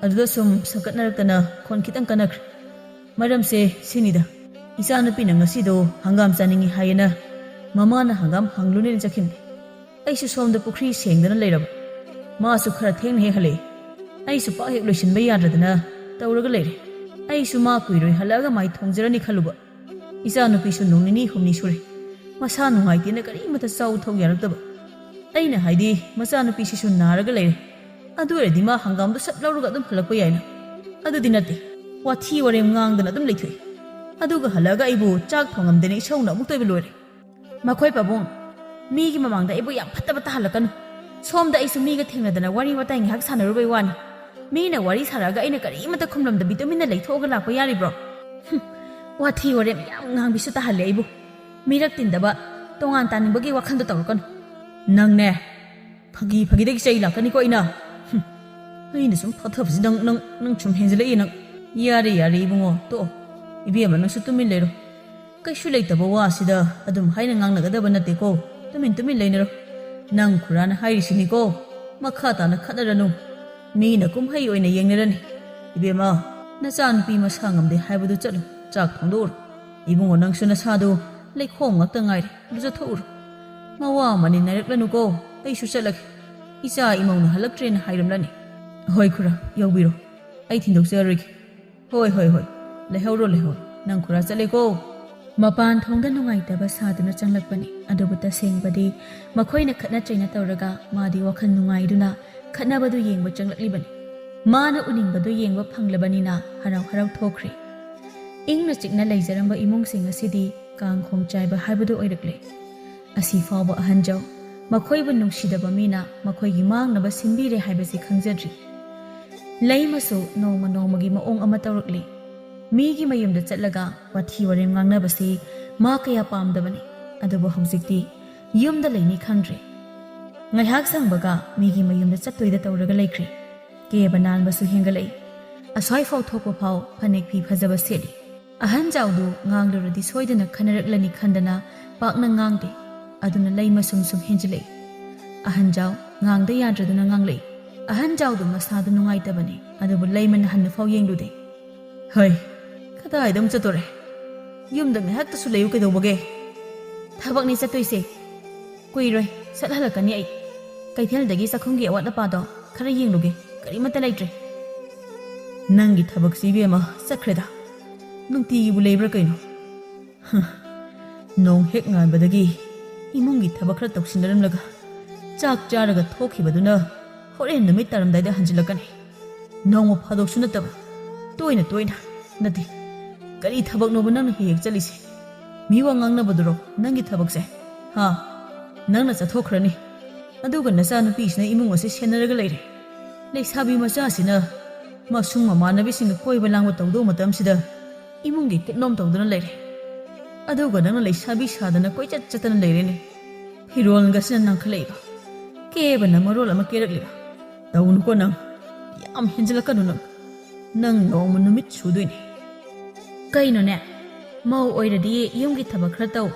ꯑꯗꯨꯗ ꯁꯨꯝ ꯁꯛꯀꯠꯅꯔꯛꯇꯅ ꯈꯣꯟ ꯈꯤꯇꯪ ꯀꯟꯅꯈ꯭ꯔꯦ꯫ ꯃꯔꯝꯁꯦ ꯁꯤꯅꯤꯗ, ꯏꯆꯥꯅꯨꯄꯤꯅ ꯉꯁꯤꯗꯣ ꯍꯪꯒꯥꯝ ꯆꯥꯅꯤꯡꯉꯤ ꯍꯥꯏꯌꯦꯅ ꯃꯃꯥꯅ ꯍꯪꯒꯥꯝ ꯍꯪꯂꯨꯅꯦꯅ ꯆꯠꯈꯤꯕꯅꯤ꯫ ꯑꯩꯁꯨ ꯁꯣꯝꯗ ꯄꯨꯈ꯭ꯔꯤ ꯁꯦꯡꯗꯅ ꯂꯩꯔꯕ꯫ ꯃꯥꯁꯨ ꯈꯔ ꯊꯦꯡꯅ ꯍꯦꯛ ꯍꯜꯂꯛꯏ꯫ ꯑꯩꯁꯨ ꯄꯥꯛ ꯍꯦꯛ ꯂꯣꯏꯁꯤꯟꯕ ꯌꯥꯗ꯭ꯔꯗꯅ ꯇꯧꯔꯒ ꯂꯩꯔꯦ꯫ ꯑꯩꯁꯨ ꯃꯥ ꯀꯨꯏꯔꯣꯏ ꯍꯜꯂꯛꯑꯒ ꯃꯥꯏ ꯊꯣꯡꯖꯔꯅꯤ ꯈꯜꯂꯨꯕ꯫ ꯏꯆꯥꯅꯨꯄꯤꯁꯨ ꯅꯣꯡ ꯅꯤꯅꯤ ꯍꯨꯝꯅꯤ ꯁꯨꯔꯦ ꯃꯁꯥ ꯅꯨꯡꯉꯥꯏꯇꯦꯅ ꯀꯔꯤꯃꯠꯇ ꯆꯥꯎ ꯊꯛꯎ ꯌꯥꯔꯛꯇꯕ꯫ ꯑꯩꯅ ꯍꯥꯏꯗꯤ, ꯃꯆꯥꯅꯨꯄꯤꯁꯤꯁꯨ ꯅꯥꯔꯒ ꯂꯩꯔꯦ꯫ ꯑꯗꯨ ꯑꯣꯏꯔꯗꯤ ꯃꯥ ꯍꯪꯒꯥꯝꯗꯣ ꯁꯠ ꯂꯧꯔꯒ ꯑꯗꯨꯝ ꯍꯜꯂꯛꯄ ꯌꯥꯏꯅ꯫ ꯑꯗꯨꯗꯤ ꯅꯠꯇꯦ, ꯋꯥꯊꯤ ꯋꯥꯔꯦꯝ ꯉꯥꯡꯗꯅ ꯑꯗꯨꯝ ꯂꯩꯊꯣꯛꯏ꯫ ꯑꯗꯨꯒ ꯍꯜꯂꯛꯑꯒ ꯑꯩꯕꯨ ꯆꯥꯛ ꯊꯣꯡꯉꯝꯗꯦꯅ ꯏꯁꯧꯅ ꯑꯃꯨꯛꯇ ꯑꯣꯏꯕ ꯂꯣꯏꯔꯦ꯫ ꯃꯈꯣꯏ ꯄꯥꯕꯨꯡ, ꯃꯤꯒꯤ ꯃꯃꯥꯡꯗ ꯑꯩꯕꯨ ꯌꯥꯝ ꯐꯠꯇꯕ ꯇꯥꯍꯜꯂꯛꯀꯅꯨ꯫ ꯁꯣꯝꯗ ꯑꯩꯁꯨ ꯃꯤꯒ ꯊꯦꯡꯅꯗꯅ ꯋꯥꯔꯤ ꯋꯥꯇꯥꯏ ꯉꯥꯏꯍꯥꯛ ꯁꯥꯟꯅꯔꯨꯕꯩ ꯋꯥꯅꯤ꯫ ꯃꯤꯅ ꯋꯥꯔꯤ ꯁꯥꯔꯛꯑꯒ ꯑꯩꯅ ꯀꯔꯤꯃꯠꯇ ꯈꯨꯝꯂꯝꯗꯕꯤ ꯇꯨꯃꯤꯟꯅ ꯂꯩꯊꯣꯛꯑꯒ ꯂꯥꯛꯄ ꯌꯥꯔꯤꯕ꯭ꯔꯣ? ꯍꯨꯝ, ꯋꯥꯊꯤ ꯋꯥꯔꯦꯝ ꯌꯥꯝ ꯉꯥꯡꯕꯤꯁꯨ ꯇꯥꯍꯜꯂꯦ ꯑꯩꯕꯨ꯫ ꯃꯤꯔꯛ ꯇꯤꯟꯗꯕ, ꯇꯣꯉꯥꯟ ꯇꯥꯅꯤꯡꯕꯒꯤ ꯋꯥꯈꯜꯗꯣ ꯇꯧꯔꯛꯀꯅꯨ꯫ ꯅꯪꯅꯦ, ꯐꯥꯒꯤ ꯐꯥꯒꯤꯗꯒꯤ ꯆꯩ ꯂꯥꯛꯀꯅꯤꯀꯣ ꯑꯩꯅ꯫ ꯍꯨꯝ, ꯑꯩꯅ ꯁꯨꯝ ꯐꯥꯊꯕꯁꯤ ꯅꯪ, ꯅꯪ, ꯅꯪ ꯁꯨꯝ ꯍꯦꯟꯖꯤꯜꯂꯛꯏ ꯅꯪ꯫ ꯌꯥꯔꯦ, ꯌꯥꯔꯦ ꯏꯕꯨꯡꯉꯣ, ꯇꯣꯛꯑꯣ꯫ ꯏꯕꯦꯝꯃ, ꯅꯪꯁꯨ ꯇꯨꯃꯤꯟ ꯂꯩꯔꯣ꯫ ꯀꯩꯁꯨ ꯂꯩꯇꯕ ꯋꯥꯁꯤꯗ ꯑꯗꯨꯝ ꯍꯥꯏꯅ ꯉꯥꯡꯅꯒꯗꯕ ꯅꯠꯇꯦꯀꯣ꯫ ꯇꯨꯃꯤꯟ ꯇꯨꯃꯤꯟ ꯂꯩꯅꯔꯣ꯫ ꯅꯪ ꯈꯨꯔꯥꯅ ꯍꯥꯏꯔꯤꯁꯤꯅꯤꯀꯣ, ꯃꯈꯥ ꯇꯥꯅ ꯈꯠꯅꯔꯅꯨ꯫ ꯃꯤꯅ ꯀꯨꯝꯍꯩ ꯑꯣꯏꯅ ꯌꯦꯡꯅꯔꯅꯤ꯫ ꯏꯕꯦꯝꯃ, ꯅꯆꯥꯅꯨꯄꯤ ꯃꯁꯥ ꯉꯝꯗꯦ ꯍꯥꯏꯕꯗꯨ ꯆꯠꯂꯨ, ꯆꯥꯛ ꯊꯣꯡꯗꯣꯛꯎꯔꯣ꯫ ꯏꯕꯨꯡꯉꯣ, ꯅꯪꯁꯨ ꯅꯁꯥꯗꯨ ꯂꯩꯈꯣꯝ ꯉꯥꯛꯇ ꯉꯥꯏꯔꯦ, ꯂꯨꯖꯊꯣꯛꯎꯔꯣ꯫ ꯃꯋꯥ ꯑꯃꯅꯤ ꯅꯥꯏꯔꯛꯂꯅꯨꯀꯣ, ꯑꯩꯁꯨ ꯆꯠꯂꯒꯦ꯫ ꯏꯆꯥ ꯏꯃꯧꯅ ꯍꯜꯂꯛꯇ꯭ꯔꯦꯅ ꯍꯥꯏꯔꯝꯂꯅꯤ꯫ ꯍꯣꯏ ꯈꯨꯔꯥ, ꯌꯥꯎꯕꯤꯔꯣ, ꯑꯩ ꯊꯤꯟꯗꯣꯛꯆꯔꯣꯏꯒꯦ꯫ ꯍꯣꯏ, ꯍꯣꯏ, ꯍꯣꯏ, ꯂꯩꯍꯧꯔꯣ, ꯂꯩꯍꯧꯔꯣ, ꯅꯪ ꯈꯨꯔꯥ ꯆꯠꯂꯦꯀꯣ꯫ ꯃꯄꯥꯟ ꯊꯣꯡꯗ ꯅꯨꯡꯉꯥꯏꯇꯕ ꯁꯥꯗꯨꯅ ꯆꯪꯂꯛꯄꯅꯤ, ꯑꯗꯨꯕꯨ ꯇꯁꯦꯡꯕꯗꯤ ꯃꯈꯣꯏꯅ ꯈꯠꯅ ꯆꯩꯅ ꯇꯧꯔꯒ ꯃꯥꯗꯤ ꯋꯥꯈꯜ ꯅꯨꯡꯉꯥꯏꯗꯨꯅ ꯈꯠꯅꯕꯗꯨ ꯌꯦꯡꯕ ꯆꯪꯂꯛꯂꯤꯕꯅꯤ꯫ ꯃꯥꯅ ꯎꯅꯤꯡꯕꯗꯨ ꯌꯦꯡꯕ ꯐꯪꯂꯕꯅꯤꯅ ꯍꯔꯥꯎ ꯍꯔꯥꯎ ꯊꯣꯛꯈ꯭ꯔꯦ꯫ ꯏꯪꯅ ꯆꯤꯛꯅ ꯂꯩꯖꯔꯝꯕ ꯏꯃꯨꯡꯁꯤꯡ ꯑꯁꯤꯗꯤ ꯀꯥꯡ ꯈꯣꯡ ꯆꯥꯏꯕ ꯍꯥꯏꯕꯗꯨ ꯑꯣꯏꯔꯛꯂꯦ꯫ ꯑꯁꯤ ꯐꯥꯎꯕ ꯑꯍꯟꯖꯥꯎ ꯃꯈꯣꯏꯕꯨ ꯅꯨꯡꯁꯤꯗꯕ ꯃꯤꯅ ꯃꯈꯣꯏꯒꯤ ꯃꯥꯡꯅꯕ ꯁꯤꯟꯕꯤꯔꯦ ꯍꯥꯏꯕꯁꯤ ꯈꯪꯖꯗ꯭ꯔꯤ꯫ ꯂꯩꯃꯁꯨ ꯅꯣꯡꯃ ꯅꯣꯡꯃꯒꯤ ꯃꯑꯣꯡ ꯑꯃ ꯇꯧꯔꯛꯂꯤ꯫ ꯃꯤꯒꯤ ꯃꯌꯨꯝꯗ ꯆꯠꯂꯒ ꯋꯥꯊꯤ ꯋꯥꯔꯦꯝ ꯉꯥꯡꯅꯕꯁꯤ ꯃꯥ ꯀꯌꯥ ꯄꯥꯝꯗꯕꯅꯤ꯫ ꯑꯗꯨꯕꯨ ꯍꯧꯖꯤꯛꯇꯤ ꯌꯨꯝꯗ ꯂꯩꯅꯤ ꯈꯪꯗ꯭ꯔꯦ꯫ ꯉꯥꯏꯍꯥꯛ ꯁꯪꯕꯒ ꯃꯤꯒꯤ ꯃꯌꯨꯝꯗ ꯆꯠꯇꯣꯏꯗ ꯇꯧꯔꯒ ꯂꯩꯈ꯭ꯔꯦ꯫ ꯀꯦꯕ ꯅꯥꯟꯕꯁꯨ ꯍꯦꯟꯒꯠꯂꯛꯏ꯫ ꯑꯁ꯭ꯋꯥꯏꯐꯥꯎ ꯊꯣꯛꯄ ꯐꯥꯎ ꯐꯅꯦꯛ ꯐꯤ ꯐꯖꯕ ꯁꯦꯠꯂꯤ꯫ ꯑꯍꯟ ꯖꯥꯎꯗꯨ ꯉꯥꯡꯂꯨꯔꯗꯤ ꯁꯣꯏꯗꯅ ꯈꯟꯅꯔꯛꯂꯅꯤ ꯈꯟꯗꯅ ꯄꯥꯛꯅ ꯉꯥꯡꯗꯦ꯫ ꯑꯗꯨꯅ ꯂꯩꯃ ꯁꯨꯝ ꯁꯨꯝ ꯍꯦꯟꯖꯤꯜꯂꯛꯏ꯫ ꯑꯍꯟ ꯖꯥꯎ ꯉꯥꯡꯗ ꯌꯥꯗ꯭ꯔꯗꯨꯅ ꯉꯥꯡꯂꯛꯏ꯫ ꯑꯍꯟ ꯖꯥꯎꯗꯨ ꯃꯁꯥꯗꯨ ꯅꯨꯡꯉꯥꯏꯇꯕꯅꯤ, ꯑꯗꯨꯕꯨ ꯂꯩꯃꯅ ꯍꯟꯅꯐꯥꯎ ꯌꯦꯡꯂꯨꯗꯦ꯫ ꯍꯩ, ꯀꯗꯥꯏꯗ ꯑꯃꯨꯛ ꯆꯠꯇꯣꯔꯦ? ꯌꯨꯝꯗ ꯉꯥꯏꯍꯥꯛꯇꯁꯨ ꯂꯩꯌꯨ ꯀꯩꯗꯧꯕꯒꯦ? ꯊꯕꯛꯅꯤ ꯆꯠꯇꯣꯏꯁꯦ꯫ ꯀꯨꯏꯔꯣꯏ, ꯁꯠ ꯍꯜꯂꯛꯀꯅꯤ ꯑꯩ꯫ ꯀꯩꯊꯦꯜꯗꯒꯤ ꯆꯥꯛꯈꯨꯝꯒꯤ ꯑꯋꯥꯠ ꯑꯄꯥꯗꯣ ꯈꯔ ꯌꯦꯡꯂꯨꯒꯦ, ꯀꯔꯤꯃꯠꯇ ꯂꯩꯇ꯭ꯔꯦ꯫ ꯅꯪꯒꯤ ꯊꯕꯛꯁꯤ ꯏꯕꯦꯝꯃ ꯆꯠꯈ꯭ꯔꯦꯗ꯫ ꯅꯨꯡꯇꯤꯒꯤꯕꯨ ꯂꯩꯕ꯭ꯔꯥ ꯀꯩꯅꯣ? ꯍ, ꯅꯣꯡ ꯍꯦꯛ ꯉꯥꯟꯕꯗꯒꯤ ꯏꯃꯨꯡꯒꯤ ꯊꯕꯛ ꯈꯔ ꯇꯧꯁꯤꯟꯅꯔꯝꯂꯒ ꯆꯥꯛ ꯆꯥꯔꯒ ꯊꯣꯛꯈꯤꯕꯗꯨꯅ ꯍꯣꯔꯦꯟ ꯅꯨꯃꯤꯠ ꯇꯥꯔꯝꯗꯥꯏꯗ ꯍꯟꯖꯤꯜꯂꯛꯀꯅꯤ꯫ ꯅꯣꯡꯃ ꯐꯥꯗꯣꯛꯁꯨ ꯅꯠꯇꯕ ꯇꯣꯏꯅ ꯇꯣꯏꯅ꯫ ꯅꯠꯇꯦ, ꯀꯔꯤ ꯊꯕꯛꯅꯣꯕ ꯅꯪꯅ ꯍꯦꯛ ꯍꯦꯛ ꯆꯠꯂꯤꯁꯦ? ꯃꯤ ꯋꯥ ꯉꯥꯡꯅꯕꯗꯨꯔꯣ ꯅꯪꯒꯤ ꯊꯕꯛꯁꯦ? ꯍꯥ? ꯅꯪꯅ ꯆꯠꯊꯣꯛꯈ꯭ꯔꯅꯤ, ꯑꯗꯨꯒ ꯅꯆꯥꯅꯨꯄꯤꯁꯤꯅ ꯏꯃꯨꯡ ꯑꯁꯤ ꯁꯦꯟꯅꯔꯒ ꯂꯩꯔꯦ꯫ ꯂꯩꯁꯥꯕꯤ ꯃꯆꯥꯁꯤꯅ ꯃꯁꯨꯡ ꯃꯃꯥꯟꯅꯕꯤꯁꯤꯡꯒ ꯀꯣꯏꯕ ꯂꯥꯡꯕ ꯇꯧꯗꯧ ꯃꯇꯝꯁꯤꯗ ꯏꯃꯨꯡꯒꯤ ꯀꯨꯞꯅꯣꯝ ꯇꯧꯗꯨꯅ ꯂꯩꯔꯦ꯫ ꯑꯗꯨꯒ ꯅꯪꯅ ꯂꯩꯁꯥꯕꯤ ꯁꯥꯗꯅ ꯀꯣꯏꯆꯠ ꯆꯠꯇꯅ ꯂꯩꯔꯦꯅꯦ꯫ ꯐꯤꯔꯣꯜꯒꯁꯤꯅ ꯅꯪꯈꯠꯂꯛꯏꯕ꯫ ꯀꯦꯕꯅ ꯃꯔꯣꯜ ꯑꯃ ꯀꯦꯔꯛꯂꯤꯕ꯫ ꯇꯧꯅꯨꯀꯣ ꯅꯪ꯫ ꯌꯥꯝ ꯍꯦꯟꯖꯤꯜꯂꯛꯀꯅꯨ ꯅꯪ꯫ ꯅꯪ ꯅꯣꯡꯃ ꯅꯨꯃꯤꯠ ꯁꯨꯗꯣꯏꯅꯦ꯫ ꯀꯩꯅꯣꯅꯦ? ꯃꯧ ꯑꯣꯏꯔꯗꯤ ꯌꯨꯝꯒꯤ ꯊꯕꯛ ꯈꯔ ꯇꯧ,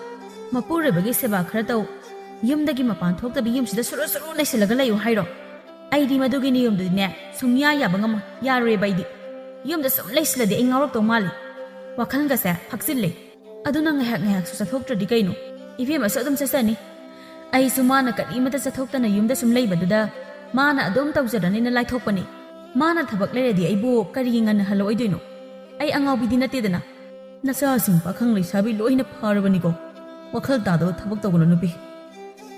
ꯃꯄꯨꯔꯣꯏꯕꯒꯤ ꯁꯦꯕꯥ ꯈꯔ ꯇꯧ, ꯌꯨꯝꯗꯒꯤ ꯃꯄꯥꯟ ꯊꯣꯛꯇꯕꯤ ꯌꯨꯝꯁꯤꯗ ꯁꯨꯔꯨ ꯁꯨꯔꯨ ꯂꯩꯁꯤꯜꯂꯒ ꯂꯩꯌꯨ ꯍꯥꯏꯔꯣ? ꯑꯩꯗꯤ ꯃꯗꯨꯒꯤ ꯅꯤꯌꯣꯝꯗꯨꯗꯤꯅꯦ ꯁꯨꯡꯌꯥ ꯌꯥꯕ ꯉꯝꯃꯣꯏ, ꯌꯥꯔꯣꯏꯕ ꯑꯩꯗꯤ꯫ ꯌꯨꯝꯗ ꯁꯨꯝ ꯂꯩꯁꯤꯜꯂꯗꯤ ꯑꯩ ꯉꯥꯎꯔꯛꯇꯧ ꯃꯥꯜꯂꯤ꯫ ꯋꯥꯈꯜꯒꯁꯦ ꯐꯛꯆꯤꯜꯂꯦ꯫ ꯑꯗꯨ ꯅꯪ ꯉꯥꯏꯍꯥꯛ ꯉꯥꯏꯍꯥꯛꯁꯨ ꯆꯠꯊꯣꯛꯇ꯭ꯔꯗꯤ ꯀꯩꯅꯣ? ꯏꯕꯦꯝꯃꯁꯨ ꯑꯗꯨꯝ ꯆꯠꯆꯅꯤ꯫ ꯑꯩꯁꯨ ꯃꯥꯅ ꯀꯔꯤꯃꯇ ꯆꯠꯊꯣꯛꯇꯅ ꯌꯨꯝꯗ ꯁꯨꯝ ꯂꯩꯕꯗꯨꯗ ꯃꯥꯅ ꯑꯗꯨꯝ ꯇꯧꯖꯔꯅꯤꯅ ꯂꯥꯏꯊꯣꯛꯄꯅꯤ꯫ ꯃꯥꯅ ꯊꯕꯛ ꯂꯩꯔꯗꯤ ꯑꯩꯕꯨ ꯀꯔꯤꯒꯤ ꯉꯟꯅ ꯍꯜꯂꯛꯑꯣꯏꯗꯣꯏꯅꯣ? ꯑꯩ ꯑꯉꯥꯎꯕꯤꯗꯤ ꯅꯠꯇꯦꯗꯅ꯫ ꯅꯆꯥꯁꯤꯡ ꯄꯥꯈꯪ ꯂꯩꯁꯥꯕꯤ ꯂꯣꯏꯅ ꯐꯥꯔꯕꯅꯤꯀꯣ꯫ ꯋꯥꯈꯜ ꯇꯥꯗꯕ ꯊꯕꯛ ꯇꯧꯒꯅꯨ ꯅꯨꯄꯤ꯫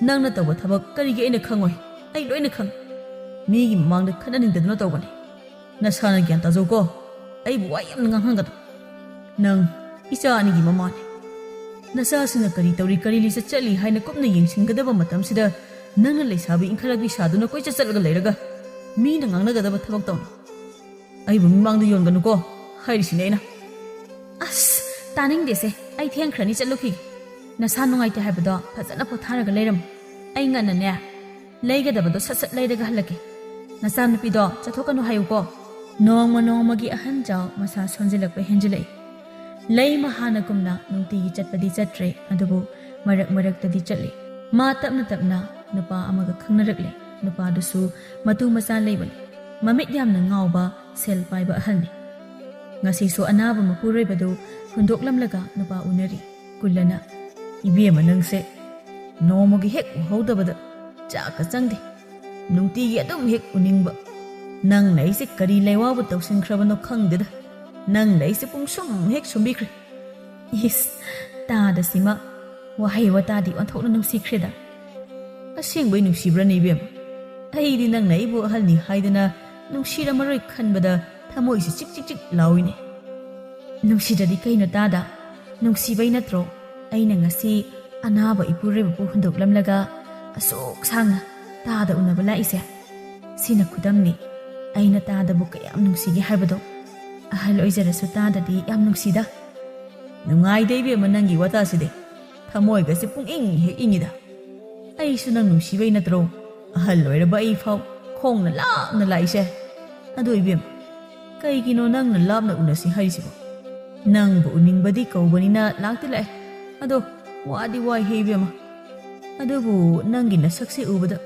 ꯅꯪꯅ ꯇꯧꯕ ꯊꯕꯛ ꯀꯔꯤꯒꯤ ꯑꯩꯅ ꯈꯪꯉꯣꯏ? ꯑꯩ ꯂꯣꯏꯅ ꯈꯪ꯫ ꯃꯤꯒꯤ ꯃꯃꯥꯡꯗ ꯈꯠꯅꯅꯤꯡꯗꯗꯅ ꯇꯧꯕꯅꯤ꯫ ꯅꯁꯥꯅ ꯒ꯭ꯌꯥꯟ ꯇꯥꯖꯧꯀꯣ꯫ ꯑꯩꯕꯨ ꯋꯥ ꯌꯥꯝꯅ ꯉꯥꯡꯍꯟꯒꯅꯨ꯫ ꯅꯪ ꯏꯆꯥ ꯑꯅꯤꯒꯤ ꯃꯃꯥꯅꯤ꯫ ꯅꯆꯥꯁꯤꯡꯅ ꯀꯔꯤ ꯇꯧꯔꯤ, ꯀꯔꯤ ꯂꯤꯆꯠ ꯆꯠꯂꯤ ꯍꯥꯏꯅ ꯀꯨꯞꯅ ꯌꯦꯡꯁꯤꯟꯒꯗꯕ ꯃꯇꯝꯁꯤꯗ ꯅꯪꯅ ꯂꯩꯁꯥꯕꯤ ꯏꯟꯈꯠꯂꯛꯄꯤ ꯁꯥꯗꯨꯅ ꯀꯣꯏꯆꯠ ꯆꯠꯂꯒ ꯂꯩꯔꯒ ꯃꯤꯅ ꯉꯥꯡꯅꯒꯗꯕ ꯊꯕꯛ ꯇꯧꯅꯨ꯫ ꯑꯩꯕꯨ ꯃꯤꯃꯥꯡꯗ ꯌꯣꯟꯒꯅꯨꯀꯣ ꯍꯥꯏꯔꯤꯁꯤꯅꯦ ꯑꯩꯅ꯫ ꯑꯁ, ꯇꯥꯅꯤꯡꯗꯦꯁꯦ꯫ ꯑꯩ ꯊꯦꯡꯈ꯭ꯔꯅꯤ, ꯆꯠꯂꯨꯈꯤꯒꯦ꯫ ꯅꯁꯥ ꯅꯨꯡꯉꯥꯏꯇꯦ ꯍꯥꯏꯕꯗꯣ ꯐꯖꯅ ꯄꯣꯊꯥꯔꯒ ꯂꯩꯔꯝꯃꯨ꯫ ꯑꯩ ꯉꯟꯅꯅꯦ ꯂꯩꯒꯗꯕꯗꯣ ꯁꯠ ꯁꯠ ꯂꯩꯔꯒ ꯍꯜꯂꯛꯀꯦ꯫ ꯅꯆꯥꯅꯨꯄꯤꯗꯣ ꯆꯠꯊꯣꯛꯀꯅꯨ ꯍꯥꯏꯌꯨꯀꯣ꯫ ꯅꯣꯡꯃ ꯅꯣꯡꯃꯒꯤ ꯑꯍꯟ ꯖꯥꯎ ꯃꯁꯥ ꯁꯣꯟꯖꯤꯜꯂꯛꯄ ꯍꯦꯟꯖꯤꯜꯂꯛꯏ꯫ ꯂꯩꯃ ꯍꯥꯟꯅꯒꯨꯝꯅ ꯅꯨꯡꯇꯤꯒꯤ ꯆꯠꯄꯗꯤ ꯆꯠꯇ꯭ꯔꯦ, ꯑꯗꯨꯕꯨ ꯃꯔꯛ ꯃꯔꯛꯇꯗꯤ ꯆꯠꯂꯤ꯫ ꯃꯥ ꯇꯞꯅ ꯇꯞꯅ ꯅꯨꯄꯥ ꯑꯃꯒ ꯈꯪꯅꯔꯛꯂꯦ꯫ ꯅꯨꯄꯥꯗꯨꯁꯨ ꯃꯇꯨ ꯃꯆꯥ ꯂꯩꯕꯅꯤ꯫ ꯃꯃꯤꯠ ꯌꯥꯝꯅ ꯉꯥꯎꯕ, ꯁꯦꯜ ꯄꯥꯏꯕ ꯑꯍꯜꯅꯤ꯫ ꯉꯁꯤꯁꯨ ꯑꯅꯥꯕ ꯃꯄꯨꯔꯣꯏꯕꯗꯨ ꯍꯨꯟꯗꯣꯛꯂꯝꯂꯒ ꯅꯨꯄꯥ ꯎꯅꯔꯤ꯫ ꯀꯨꯜꯂꯅ, "ꯏꯕꯦꯝꯃ ꯅꯪꯁꯦ ꯅꯣꯡꯃꯒꯤ ꯍꯦꯛ ꯎꯍꯧꯗꯕꯗ ꯆꯥꯛꯀ ꯆꯪꯗꯦ꯫ ꯅꯨꯡꯇꯤꯒꯤ ꯑꯗꯨꯝ ꯍꯦꯛ ꯎꯅꯤꯡꯕ꯫ ꯅꯪꯅ ꯑꯩꯁꯦ ꯀꯔꯤ ꯂꯩꯋꯥꯕꯨ ꯇꯧꯁꯤꯟꯈ꯭ꯔꯕꯅꯣ ꯈꯪꯗꯦꯗ꯫ ꯅꯪꯅ ꯑꯩꯁꯦ ꯄꯨꯡꯁꯨꯝ ꯍꯦꯛ ꯁꯨꯝꯕꯤꯈ꯭ꯔꯦ꯫" ꯏꯁ, ꯇꯥꯗ ꯁꯤꯃ ꯋꯥꯍꯩ ꯋꯥꯇꯥꯗꯤ ꯑꯣꯟꯊꯣꯛꯅ ꯅꯨꯡꯁꯤꯈ꯭ꯔꯦꯗ꯫ ꯑꯁꯦꯡꯕꯩ ꯅꯨꯡꯁꯤꯕ꯭ꯔꯅꯦ ꯏꯕꯦꯝ? ꯑꯩꯗꯤ ꯅꯪꯅ ꯑꯩꯕꯨ ꯑꯍꯜꯅꯤ ꯍꯥꯏꯗꯅ ꯅꯨꯡꯁꯤꯔꯝꯃꯔꯣꯏ ꯈꯟꯕꯗ ꯊꯃꯣꯏꯁꯦ ꯆꯤꯛ ꯆꯤꯛ ꯆꯤꯛ ꯂꯥꯎꯏꯅꯦ꯫ ꯅꯨꯡꯁꯤꯗ꯭ꯔꯗꯤ ꯀꯩꯅꯣ ꯇꯥꯗ? ꯅꯨꯡꯁꯤꯕꯩ ꯅꯠꯇ꯭ꯔꯣ ꯑꯩꯅ ꯉꯁꯤ ꯑꯅꯥꯕ ꯏꯄꯨꯔꯣꯏꯕꯕꯨ ꯍꯨꯟꯗꯣꯛꯂꯝꯂꯒ ꯑꯁꯨꯛ ꯁꯥꯡꯅ ꯇꯥꯗ ꯎꯅꯕ ꯂꯥꯛꯏꯁꯦ꯫ ꯁꯤꯅ ꯈꯨꯗꯝꯅꯤ ꯑꯩꯅ ꯇꯥꯗꯕꯨ ꯀꯌꯥꯝ ꯅꯨꯡꯁꯤꯒꯦ ꯍꯥꯏꯕꯗꯣ꯫ ꯑꯍꯜ ꯑꯣꯏꯖꯔꯁꯨ ꯇꯥꯗꯗꯤ ꯌꯥꯝ ꯅꯨꯡꯁꯤꯗ꯫ ꯅꯨꯡꯉꯥꯏꯗ ꯏꯕꯦꯝꯃ, ꯅꯪꯒꯤ ꯋꯥꯇꯥꯁꯤꯗꯤ꯫ ꯊꯃꯣꯏꯒꯁꯦ ꯄꯨꯡꯏꯪ ꯍꯦꯛ ꯏꯪꯉꯤꯗ꯫ ꯑꯩꯁꯨ ꯅꯪ ꯅꯨꯡꯁꯤꯕꯩ ꯅꯠꯇ꯭ꯔꯣ ꯑꯍꯜ ꯑꯣꯏꯔꯕ ꯑꯩ ꯐꯥꯎ ꯈꯣꯡꯅ ꯂꯥꯞꯅ ꯂꯥꯛꯏꯁꯦ? ꯑꯗꯣ ꯏꯕꯦꯝꯃ, ꯀꯩꯒꯤꯅꯣ ꯅꯪꯅ ꯂꯥꯞꯅ ꯎꯅꯁꯤ ꯍꯥꯏꯔꯤꯁꯤꯕꯣ? ꯅꯪꯕꯨ ꯎꯅꯤꯡꯕꯗꯤ ꯀꯧꯕꯅꯤꯅ ꯂꯥꯛꯇꯤ ꯂꯥꯛꯑꯦ꯫ ꯑꯗꯣ ꯋꯥꯗꯤ ꯋꯥꯏꯍꯦ ꯏꯕꯦꯝꯃ꯫ ꯑꯗꯨꯕꯨ ꯅꯪꯒꯤ ꯅꯁꯛꯁꯦ ꯎꯕꯗ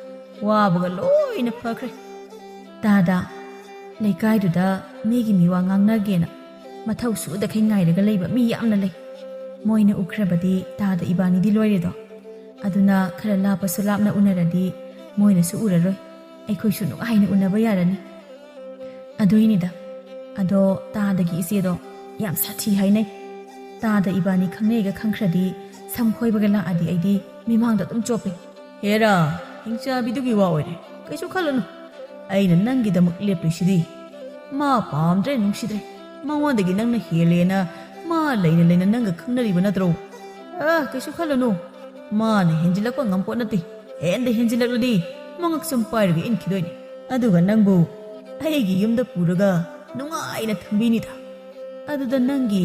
ꯋꯥꯕꯒ ꯂꯣꯏꯅ ꯐꯈ꯭ꯔꯦ꯫ ꯇꯥꯗ, ꯂꯩꯀꯥꯏꯗꯨꯗ ꯃꯤꯒꯤ ꯃꯤꯋꯥ ꯉꯥꯡꯅꯒꯦꯅ ꯃꯊꯧ ꯁꯨꯗꯈꯩ ꯉꯥꯏꯔꯒ ꯂꯩꯕ ꯃꯤ ꯌꯥꯝꯅ ꯂꯩ꯫ ꯃꯣꯏꯅ ꯎꯈ꯭ꯔꯕꯗꯤ ꯇꯥꯗ ꯏꯕꯥꯅꯤꯗꯤ ꯂꯣꯏꯔꯦꯗꯣ꯫ ꯑꯗꯨꯅ ꯈꯔ ꯂꯥꯞꯄꯁꯨ ꯂꯥꯞꯅ ꯎꯅꯔꯗꯤ ꯃꯣꯏꯅꯁꯨ ꯎꯔꯔꯣꯏ, ꯑꯩꯈꯣꯏꯁꯨ ꯅꯨꯡꯉꯥꯏꯅ ꯎꯅꯕ ꯌꯥꯔꯅꯤ꯫ ꯑꯗꯨꯏꯅꯤꯗ꯫ ꯑꯗꯣ ꯇꯥꯗꯒꯤ ꯏꯆꯦꯗꯣ ꯌꯥꯝ ꯁꯥꯊꯤ ꯍꯥꯏꯅꯩ꯫ ꯇꯥꯗ ꯏꯕꯥꯅꯤ ꯈꯪꯅꯩꯒ ꯈꯪꯈ꯭ꯔꯗꯤ ꯁꯝ ꯈꯣꯏꯕꯒ ꯂꯥꯛꯑꯗꯤ ꯑꯩꯗꯤ ꯃꯤꯃꯥꯡꯗ ꯑꯗꯨꯝ ꯆꯣꯞꯄꯦ꯫ ꯍꯦꯔꯥ, ꯍꯤꯡꯆꯥꯕꯤꯗꯨꯒꯤ ꯋꯥ ꯑꯣꯏꯔꯦ, ꯀꯩꯁꯨ ꯈꯜꯂꯨꯅꯨ꯫ ꯑꯩꯅ ꯅꯪꯒꯤꯗꯃꯛ ꯂꯦꯞꯇꯣꯏꯁꯤꯗꯤ꯫ ꯃꯥ ꯄꯥꯝꯗ꯭ꯔꯦ, ꯅꯨꯡꯁꯤꯗ꯭ꯔꯦ꯫ ꯃꯉꯣꯟꯗꯒꯤ ꯅꯪꯅ ꯍꯦꯜꯂꯦꯅ ꯃꯥ ꯂꯩꯅ ꯂꯩꯅ ꯅꯪꯒ ꯈꯪꯅꯔꯤꯕ ꯅꯠꯇ꯭ꯔꯣ? ꯑ, ꯀꯩꯁꯨ ꯈꯜꯂꯨꯅꯨ꯫ ꯃꯥꯅ ꯍꯦꯟꯖꯤꯜꯂꯛꯄ ꯉꯝꯄꯣꯠ ꯅꯠꯇꯦ꯫ ꯍꯦꯟꯗ ꯍꯦꯟꯖꯤꯜꯂꯛꯂꯗꯤ ꯃꯉꯛ ꯁꯝ ꯄꯥꯏꯔꯒ ꯏꯟꯈꯤꯗꯣꯏꯅꯤ꯫ ꯑꯗꯨꯒ ꯅꯪꯕꯨ ꯑꯩꯒꯤ ꯌꯨꯝꯗ ꯄꯨꯔꯒ ꯅꯨꯡꯉꯥꯏꯅ ꯊꯝꯕꯤꯅꯤꯗ꯫ ꯑꯗꯨꯗ ꯅꯪꯒꯤ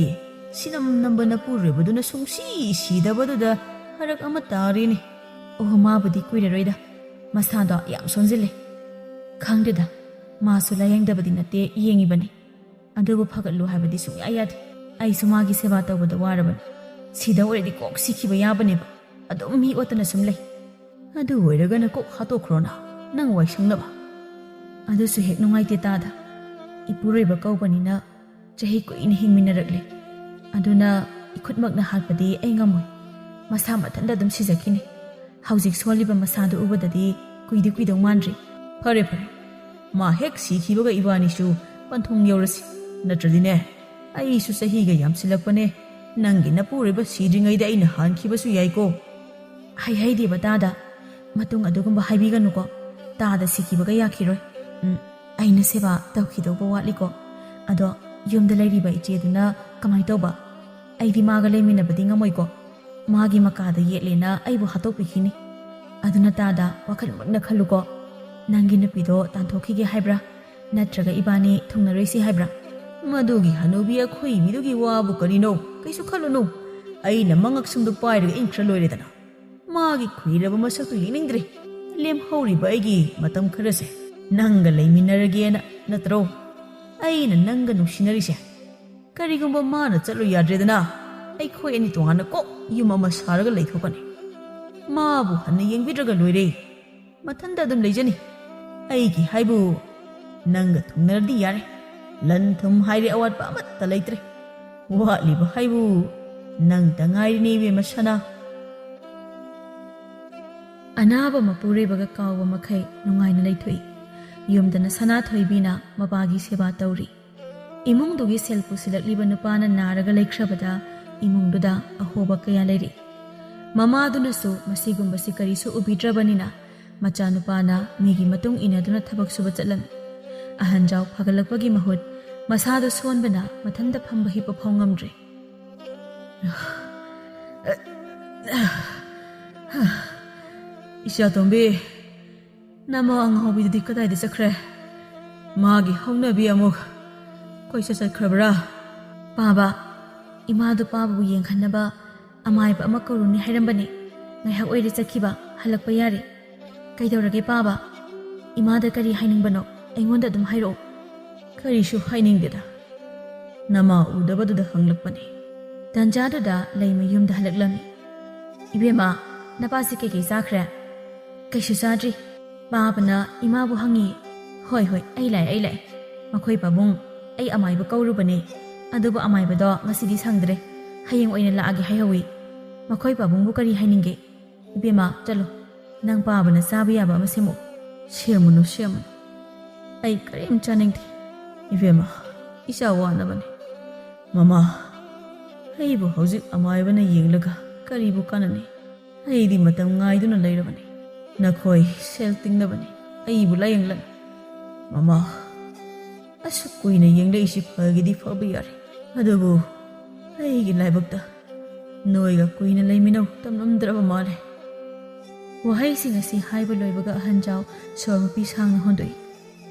ꯁꯤꯅꯝ ꯅꯝꯕ ꯅꯄꯨꯔꯣꯏꯕꯗꯨꯅ ꯁꯨꯡꯁꯤ ꯁꯤꯗꯕꯗꯨꯗ ꯐꯔꯛ ꯑꯃ ꯇꯥꯔꯦꯅꯦ꯫ ꯑꯣ, ꯃꯥꯕꯨꯗꯤ ꯀꯨꯏꯔꯔꯣꯏꯗ꯫ ꯃꯁꯥꯗꯣ ꯌꯥꯝ ꯁꯣꯟꯖꯤꯜꯂꯦ꯫ ꯈꯪꯗꯦꯗ, ꯃꯥꯁꯨ ꯂꯥꯌꯦꯡꯗꯕꯗꯤ ꯅꯠꯇꯦ, ꯌꯦꯡꯉꯤꯕꯅꯤ꯫ ꯑꯗꯨꯕꯨ ꯐꯒꯠꯂꯨ ꯍꯥꯏꯕꯗꯤ ꯁꯨꯡꯌꯥ ꯌꯥꯗꯦ꯫ ꯑꯩꯁꯨ ꯃꯥꯒꯤ ꯁꯦꯕꯥ ꯇꯧꯕꯗ ꯋꯥꯔꯕꯅꯤ꯫ ꯁꯤꯗ ꯑꯣꯏꯔꯗꯤ ꯀꯣꯛ ꯁꯤꯈꯤꯕ ꯌꯥꯕꯅꯦꯕ꯫ ꯑꯗꯨꯝ ꯃꯤ ꯑꯣꯠꯇꯅ ꯁꯨꯝ ꯂꯩ꯫ ꯑꯗꯨ ꯑꯣꯏꯔꯒꯅ ꯀꯣꯛ ꯍꯥꯠꯇꯣꯛꯈ꯭ꯔꯣꯅ, ꯅꯪ ꯋꯥꯏꯁꯪꯅꯕ꯫ ꯑꯗꯨꯁꯨ ꯍꯦꯛ ꯅꯨꯡꯉꯥꯏꯇꯦ ꯇꯥꯗ꯫ ꯏꯄꯨꯔꯣꯏꯕ ꯀꯧꯕꯅꯤꯅ ꯆꯍꯤ ꯀꯨꯏꯅ ꯍꯤꯡꯃꯤꯟꯅꯔꯛꯂꯦ꯫ ꯑꯗꯨꯅ ꯏꯈꯨꯠꯃꯛꯅ ꯍꯥꯠꯄꯗꯤ ꯑꯩ ꯉꯝꯃꯣꯏ꯫ ꯃꯁꯥ ꯃꯊꯟꯇ ꯑꯗꯨꯝ ꯁꯤꯖꯈꯤꯅꯤ꯫ ꯍꯧꯖꯤꯛ ꯁꯣꯜꯂꯤꯕ ꯃꯁꯥꯗꯨ ꯎꯕꯗꯗꯤ ꯀꯨꯏꯗꯤ ꯀꯨꯏꯗꯧ ꯃꯥꯟꯗ꯭ꯔꯤ꯫ ꯐꯔꯦ, ꯐꯔꯦ꯫ ꯃꯥ ꯍꯦꯛ ꯁꯤꯈꯤꯕꯒ ꯏꯕꯥꯅꯤꯁꯨ ꯄꯟꯊꯨꯡ ꯌꯧꯔꯁꯤ꯫ ꯅꯠꯇ꯭ꯔꯗꯤꯅꯦ, ꯑꯩꯁꯨ ꯆꯍꯤꯒ ꯌꯥꯝꯁꯤꯜꯂꯛꯄꯅꯦ꯫ ꯅꯪꯒꯤ ꯅꯄꯨꯔꯣꯏꯕ ꯁꯤꯗ꯭ꯔꯤꯉꯩꯗ ꯑꯩꯅ ꯍꯥꯟꯈꯤꯕꯁꯨ ꯌꯥꯏꯀꯣ꯫ ꯍꯩꯍꯩꯗꯦꯕ ꯇꯥꯗ꯫ ꯃꯇꯨꯡ ꯑꯗꯨꯒꯨꯝꯕ ꯍꯥꯏꯕꯤꯒꯅꯨꯀꯣ꯫ ꯇꯥꯗ ꯁꯤꯈꯤꯕꯒ ꯌꯥꯈꯤꯔꯣꯏ꯫ ꯎꯝ, ꯑꯩꯅ ꯁꯦꯕꯥ ꯇꯧꯈꯤꯗꯧꯕ ꯋꯥꯠꯂꯤꯀꯣ꯫ ꯑꯗꯣ ꯌꯨꯝꯗ ꯂꯩꯔꯤꯕ ꯏꯆꯦꯗꯨꯅ ꯀꯃꯥꯏ ꯇꯧꯕ? ꯑꯩꯗꯤ ꯃꯥꯒ ꯂꯩꯃꯤꯟꯅꯕꯗꯤ ꯉꯝꯃꯣꯏꯀꯣ꯫ ꯃꯥꯒꯤ ꯃꯀꯥꯗ ꯌꯦꯠꯂꯦꯅ ꯑꯩꯕꯨ ꯍꯥꯠꯇꯣꯛꯄꯤꯈꯤꯅꯤ꯫ ꯑꯗꯨꯅ ꯇꯥꯗ, ꯋꯥꯈꯜ ꯃꯨꯟꯅ ꯈꯜꯂꯨꯀꯣ꯫ ꯅꯪꯒꯤ ꯅꯨꯄꯤꯗꯣ ꯇꯥꯟꯊꯣꯛꯈꯤꯒꯦ ꯍꯥꯏꯕ꯭ꯔꯥ? ꯅꯠꯇ꯭ꯔꯒ ꯏꯕꯥꯅꯤ ꯊꯨꯡꯅꯔꯣꯏꯁꯤ ꯍꯥꯏꯕ꯭ꯔꯥ? ꯃꯗꯨꯒꯤ ꯍꯅꯨꯕꯤ ꯑꯈꯨꯏꯕꯤꯗꯨꯒꯤ ꯋꯥꯕꯨ ꯀꯔꯤꯅꯣ? ꯀꯩꯁꯨ ꯈꯜꯂꯨꯅꯨ꯫ ꯑꯩꯅ ꯃꯉꯛꯁꯝꯗꯨ ꯄꯥꯏꯔꯒ ꯏꯟꯈ꯭ꯔ ꯂꯣꯏꯔꯦꯗꯅ꯫ ꯃꯥꯒꯤ ꯈꯨꯏꯔꯕ ꯃꯁꯛꯇꯨ ꯌꯦꯡꯅꯤꯡꯗ꯭ꯔꯦ꯫ ꯂꯦꯝꯍꯧꯔꯤꯕ ꯑꯩꯒꯤ ꯃꯇꯝ ꯈꯔꯁꯦ ꯅꯪꯒ ꯂꯩꯃꯤꯟꯅꯔꯒꯦꯅ ꯅꯠꯇ꯭ꯔꯣ ꯑꯩꯅ ꯅꯪꯒ ꯅꯨꯡꯁꯤꯅꯔꯤꯁꯦ? ꯀꯔꯤꯒꯨꯝꯕ ꯃꯥꯅ ꯆꯠꯂꯨ ꯌꯥꯗ꯭ꯔꯦꯗꯅ, ꯑꯩꯈꯣꯏ ꯑꯅꯤ ꯇꯣꯉꯥꯟꯅ ꯀꯣꯛ ꯌꯨꯝ ꯑꯃ ꯁꯥꯔꯒ ꯂꯩꯊꯣꯛꯀꯅꯤ꯫ ꯃꯥꯕꯨ ꯍꯟꯅ ꯌꯦꯡꯕꯤꯗ꯭ꯔꯒ ꯂꯣꯏꯔꯦ꯫ ꯃꯊꯟꯇ ꯑꯗꯨꯝ ꯂꯩꯖꯅꯤ꯫ ꯑꯩꯒꯤ ꯍꯥꯏꯕꯨ ꯅꯪꯒ ꯊꯨꯡꯅꯔꯗꯤ ꯌꯥꯔꯦ꯫ ꯂꯟ ꯊꯨꯝ ꯍꯥꯏꯔꯦ ꯑꯋꯥꯠꯄ ꯑꯃꯠꯇ ꯂꯩꯇ꯭ꯔꯦ꯫ ꯋꯥꯠꯂꯤꯕ ꯍꯥꯏꯕꯨ ꯅꯪꯇ ꯉꯥꯏꯔꯤꯅꯦ ꯏꯕꯦꯝꯃ ꯁꯅꯥ꯫ ꯑꯅꯥꯕ ꯃꯄꯨꯔꯣꯏꯕꯒ ꯀꯥꯎꯕ ꯃꯈꯩ ꯅꯨꯡꯉꯥꯏꯅ ꯂꯩꯊꯣꯛꯏ꯫ ꯌꯨꯝꯗꯅ ꯁꯅꯥꯊꯣꯏꯕꯤꯅ ꯃꯄꯥꯒꯤ ꯁꯦꯕꯥ ꯇꯧꯔꯤ꯫ ꯏꯃꯨꯡꯗꯨꯒꯤ ꯁꯦꯜ ꯄꯨꯁꯤꯜꯂꯛꯂꯤꯕ ꯅꯨꯄꯥꯅ ꯅꯥꯔꯒ ꯂꯩꯈ꯭ꯔꯕꯗ ꯏꯃꯨꯡꯗꯨꯗ ꯑꯍꯣꯕ ꯀꯌꯥ ꯂꯩꯔꯤ꯫ ꯃꯃꯥꯗꯨꯅꯁꯨ ꯃꯁꯤꯒꯨꯝꯕꯁꯤ ꯀꯔꯤꯁꯨ ꯎꯕꯤꯗ꯭ꯔꯕꯅꯤꯅ ꯃꯆꯥꯅꯨꯄꯥꯅ ꯃꯤꯒꯤ ꯃꯇꯨꯡ ꯏꯟꯅꯗꯨꯅ ꯊꯕꯛ ꯁꯨꯕ ꯆꯠꯂꯝꯃꯤ꯫ ꯑꯍꯟꯖꯥꯎ ꯐꯒꯠꯂꯛꯄꯒꯤ ꯃꯍꯨꯠ ꯃꯁꯥꯗꯨ ꯁꯣꯟꯕꯅ ꯃꯊꯟꯇ ꯐꯝꯕ ꯍꯤꯞꯄ ꯐꯥꯎ ꯉꯝꯗ꯭ꯔꯦ꯫ ꯏꯆꯥꯇꯣꯝꯕꯤ, ꯅꯃꯧ ꯑꯉꯥꯎꯕꯤꯗꯨꯗꯤ ꯀꯗꯥꯏꯗ ꯆꯠꯈ꯭ꯔꯦ? ꯃꯥꯒꯤ ꯍꯧꯅꯕꯤ ꯑꯃꯨꯛ ꯀꯣꯏꯆꯠ ꯆꯠꯈ꯭ꯔꯕ꯭ꯔꯥ? ꯄꯥꯕ, ꯏꯃꯥꯗꯨ ꯄꯥꯕꯕꯨ ꯌꯦꯡꯍꯟꯅꯕ ꯑꯃꯥꯏꯕ ꯑꯃ ꯀꯧꯔꯨꯅꯤ ꯍꯥꯏꯔꯝꯕꯅꯦ꯫ ꯉꯥꯏꯍꯥꯛ ꯑꯣꯏꯔꯦ ꯆꯠꯈꯤꯕ, ꯍꯜꯂꯛꯄ ꯌꯥꯔꯦ꯫ ꯀꯩꯗꯧꯔꯒꯦ ꯄꯥꯕ? ꯏꯃꯥꯗ ꯀꯔꯤ ꯍꯥꯏꯅꯤꯡꯕꯅꯣ? ꯑꯩꯉꯣꯟꯗ ꯑꯗꯨꯝ ꯍꯥꯏꯔꯛꯑꯣ꯫ ꯀꯔꯤꯁꯨ ꯍꯥꯏꯅꯤꯡꯗꯦꯗ꯫ ꯅꯃꯥ ꯎꯗꯕꯗꯨꯗ ꯍꯪꯂꯛꯄꯅꯦ꯫ ꯇꯟꯖꯥꯗꯨꯗ ꯂꯩꯃ ꯌꯨꯝꯗ ꯍꯜꯂꯛꯂꯝꯃꯤ꯫ ꯏꯕꯦꯝꯃ, ꯅꯄꯥꯁꯤ ꯀꯩꯀꯩ ꯆꯥꯈ꯭ꯔꯦ? ꯀꯩꯁꯨ ꯆꯥꯗ꯭ꯔꯤ꯫ ꯄꯥꯕꯅ ꯏꯃꯥꯕꯨ ꯍꯪꯉꯤ꯫ ꯍꯣꯏ, ꯍꯣꯏ, ꯑꯩ ꯂꯥꯛꯑꯦ, ꯑꯩ ꯂꯥꯛꯑꯦ꯫ ꯃꯈꯣꯏ ꯄꯥꯕꯨꯡ, ꯑꯩ ꯑꯃꯥꯏꯕ ꯀꯧꯔꯨꯕꯅꯦ꯫ ꯑꯗꯨꯕꯨ ꯑꯃꯥꯏꯕꯗꯣ ꯉꯁꯤꯗꯤ ꯁꯪꯗ꯭ꯔꯦ꯫ ꯍꯌꯦꯡ ꯑꯣꯏꯅ ꯂꯥꯛꯑꯒꯦ ꯍꯥꯏꯍꯧꯋꯤ꯫ ꯃꯈꯣꯏ ꯄꯥꯕꯨꯡꯕꯨ ꯀꯔꯤ ꯍꯥꯏꯅꯤꯡꯒꯦ? ꯏꯕꯦꯝꯃ, ꯆꯠꯂꯣ꯫ ꯅꯪ ꯄꯥꯕꯅ ꯆꯥꯕ ꯌꯥꯕ ꯑꯃ ꯁꯦꯝꯃꯨ꯫ ꯁꯦꯝꯃꯨꯅꯨ, ꯁꯦꯝꯃꯨꯅꯨ꯫ ꯑꯩ ꯀꯔꯤꯝ ꯆꯥꯅꯤꯡꯗꯦ꯫ ꯏꯕꯦꯝꯃ, ꯏꯆꯥ ꯋꯥꯅꯕꯅꯦ꯫ ꯃꯃꯥ, ꯑꯩꯕꯨ ꯍꯧꯖꯤꯛ ꯑꯃꯥꯏꯕꯅ ꯌꯦꯡꯂꯒ ꯀꯔꯤꯕꯨ ꯀꯥꯟꯅꯅꯤ? ꯑꯩꯗꯤ ꯃꯇꯝ ꯉꯥꯏꯗꯨꯅ ꯂꯩꯔꯕꯅꯤ꯫ ꯅꯈꯣꯏ ꯁꯦꯜ ꯇꯤꯡꯅꯕꯅꯤ꯫ ꯑꯩꯕꯨ ꯂꯥꯌꯦꯡꯂꯅꯨ꯫ ꯃꯃꯥ, ꯑꯁꯨꯛ ꯀꯨꯏꯅ ꯌꯦꯡꯂꯛꯏꯁꯤ ꯐꯒꯤꯗꯤ ꯐꯕ ꯌꯥꯔꯦ꯫ ꯑꯗꯨꯕꯨ ꯑꯩꯒꯤ ꯂꯥꯏꯕꯛꯇ ꯅꯣꯏꯒ ꯀꯨꯏꯅ ꯂꯩꯃꯤꯟꯅꯧ ꯇꯝꯂꯝꯗ꯭ꯔꯕ ꯃꯥꯜꯂꯦ꯫ ꯋꯥꯍꯩꯁꯤꯡ ꯑꯁꯤ ꯍꯥꯏꯕ ꯂꯣꯏꯕꯒ ꯑꯍꯟꯖꯥꯎ ꯁꯣꯔ ꯃꯄꯤ ꯁꯥꯡꯅ ꯍꯣꯟꯗꯣꯛꯏ꯫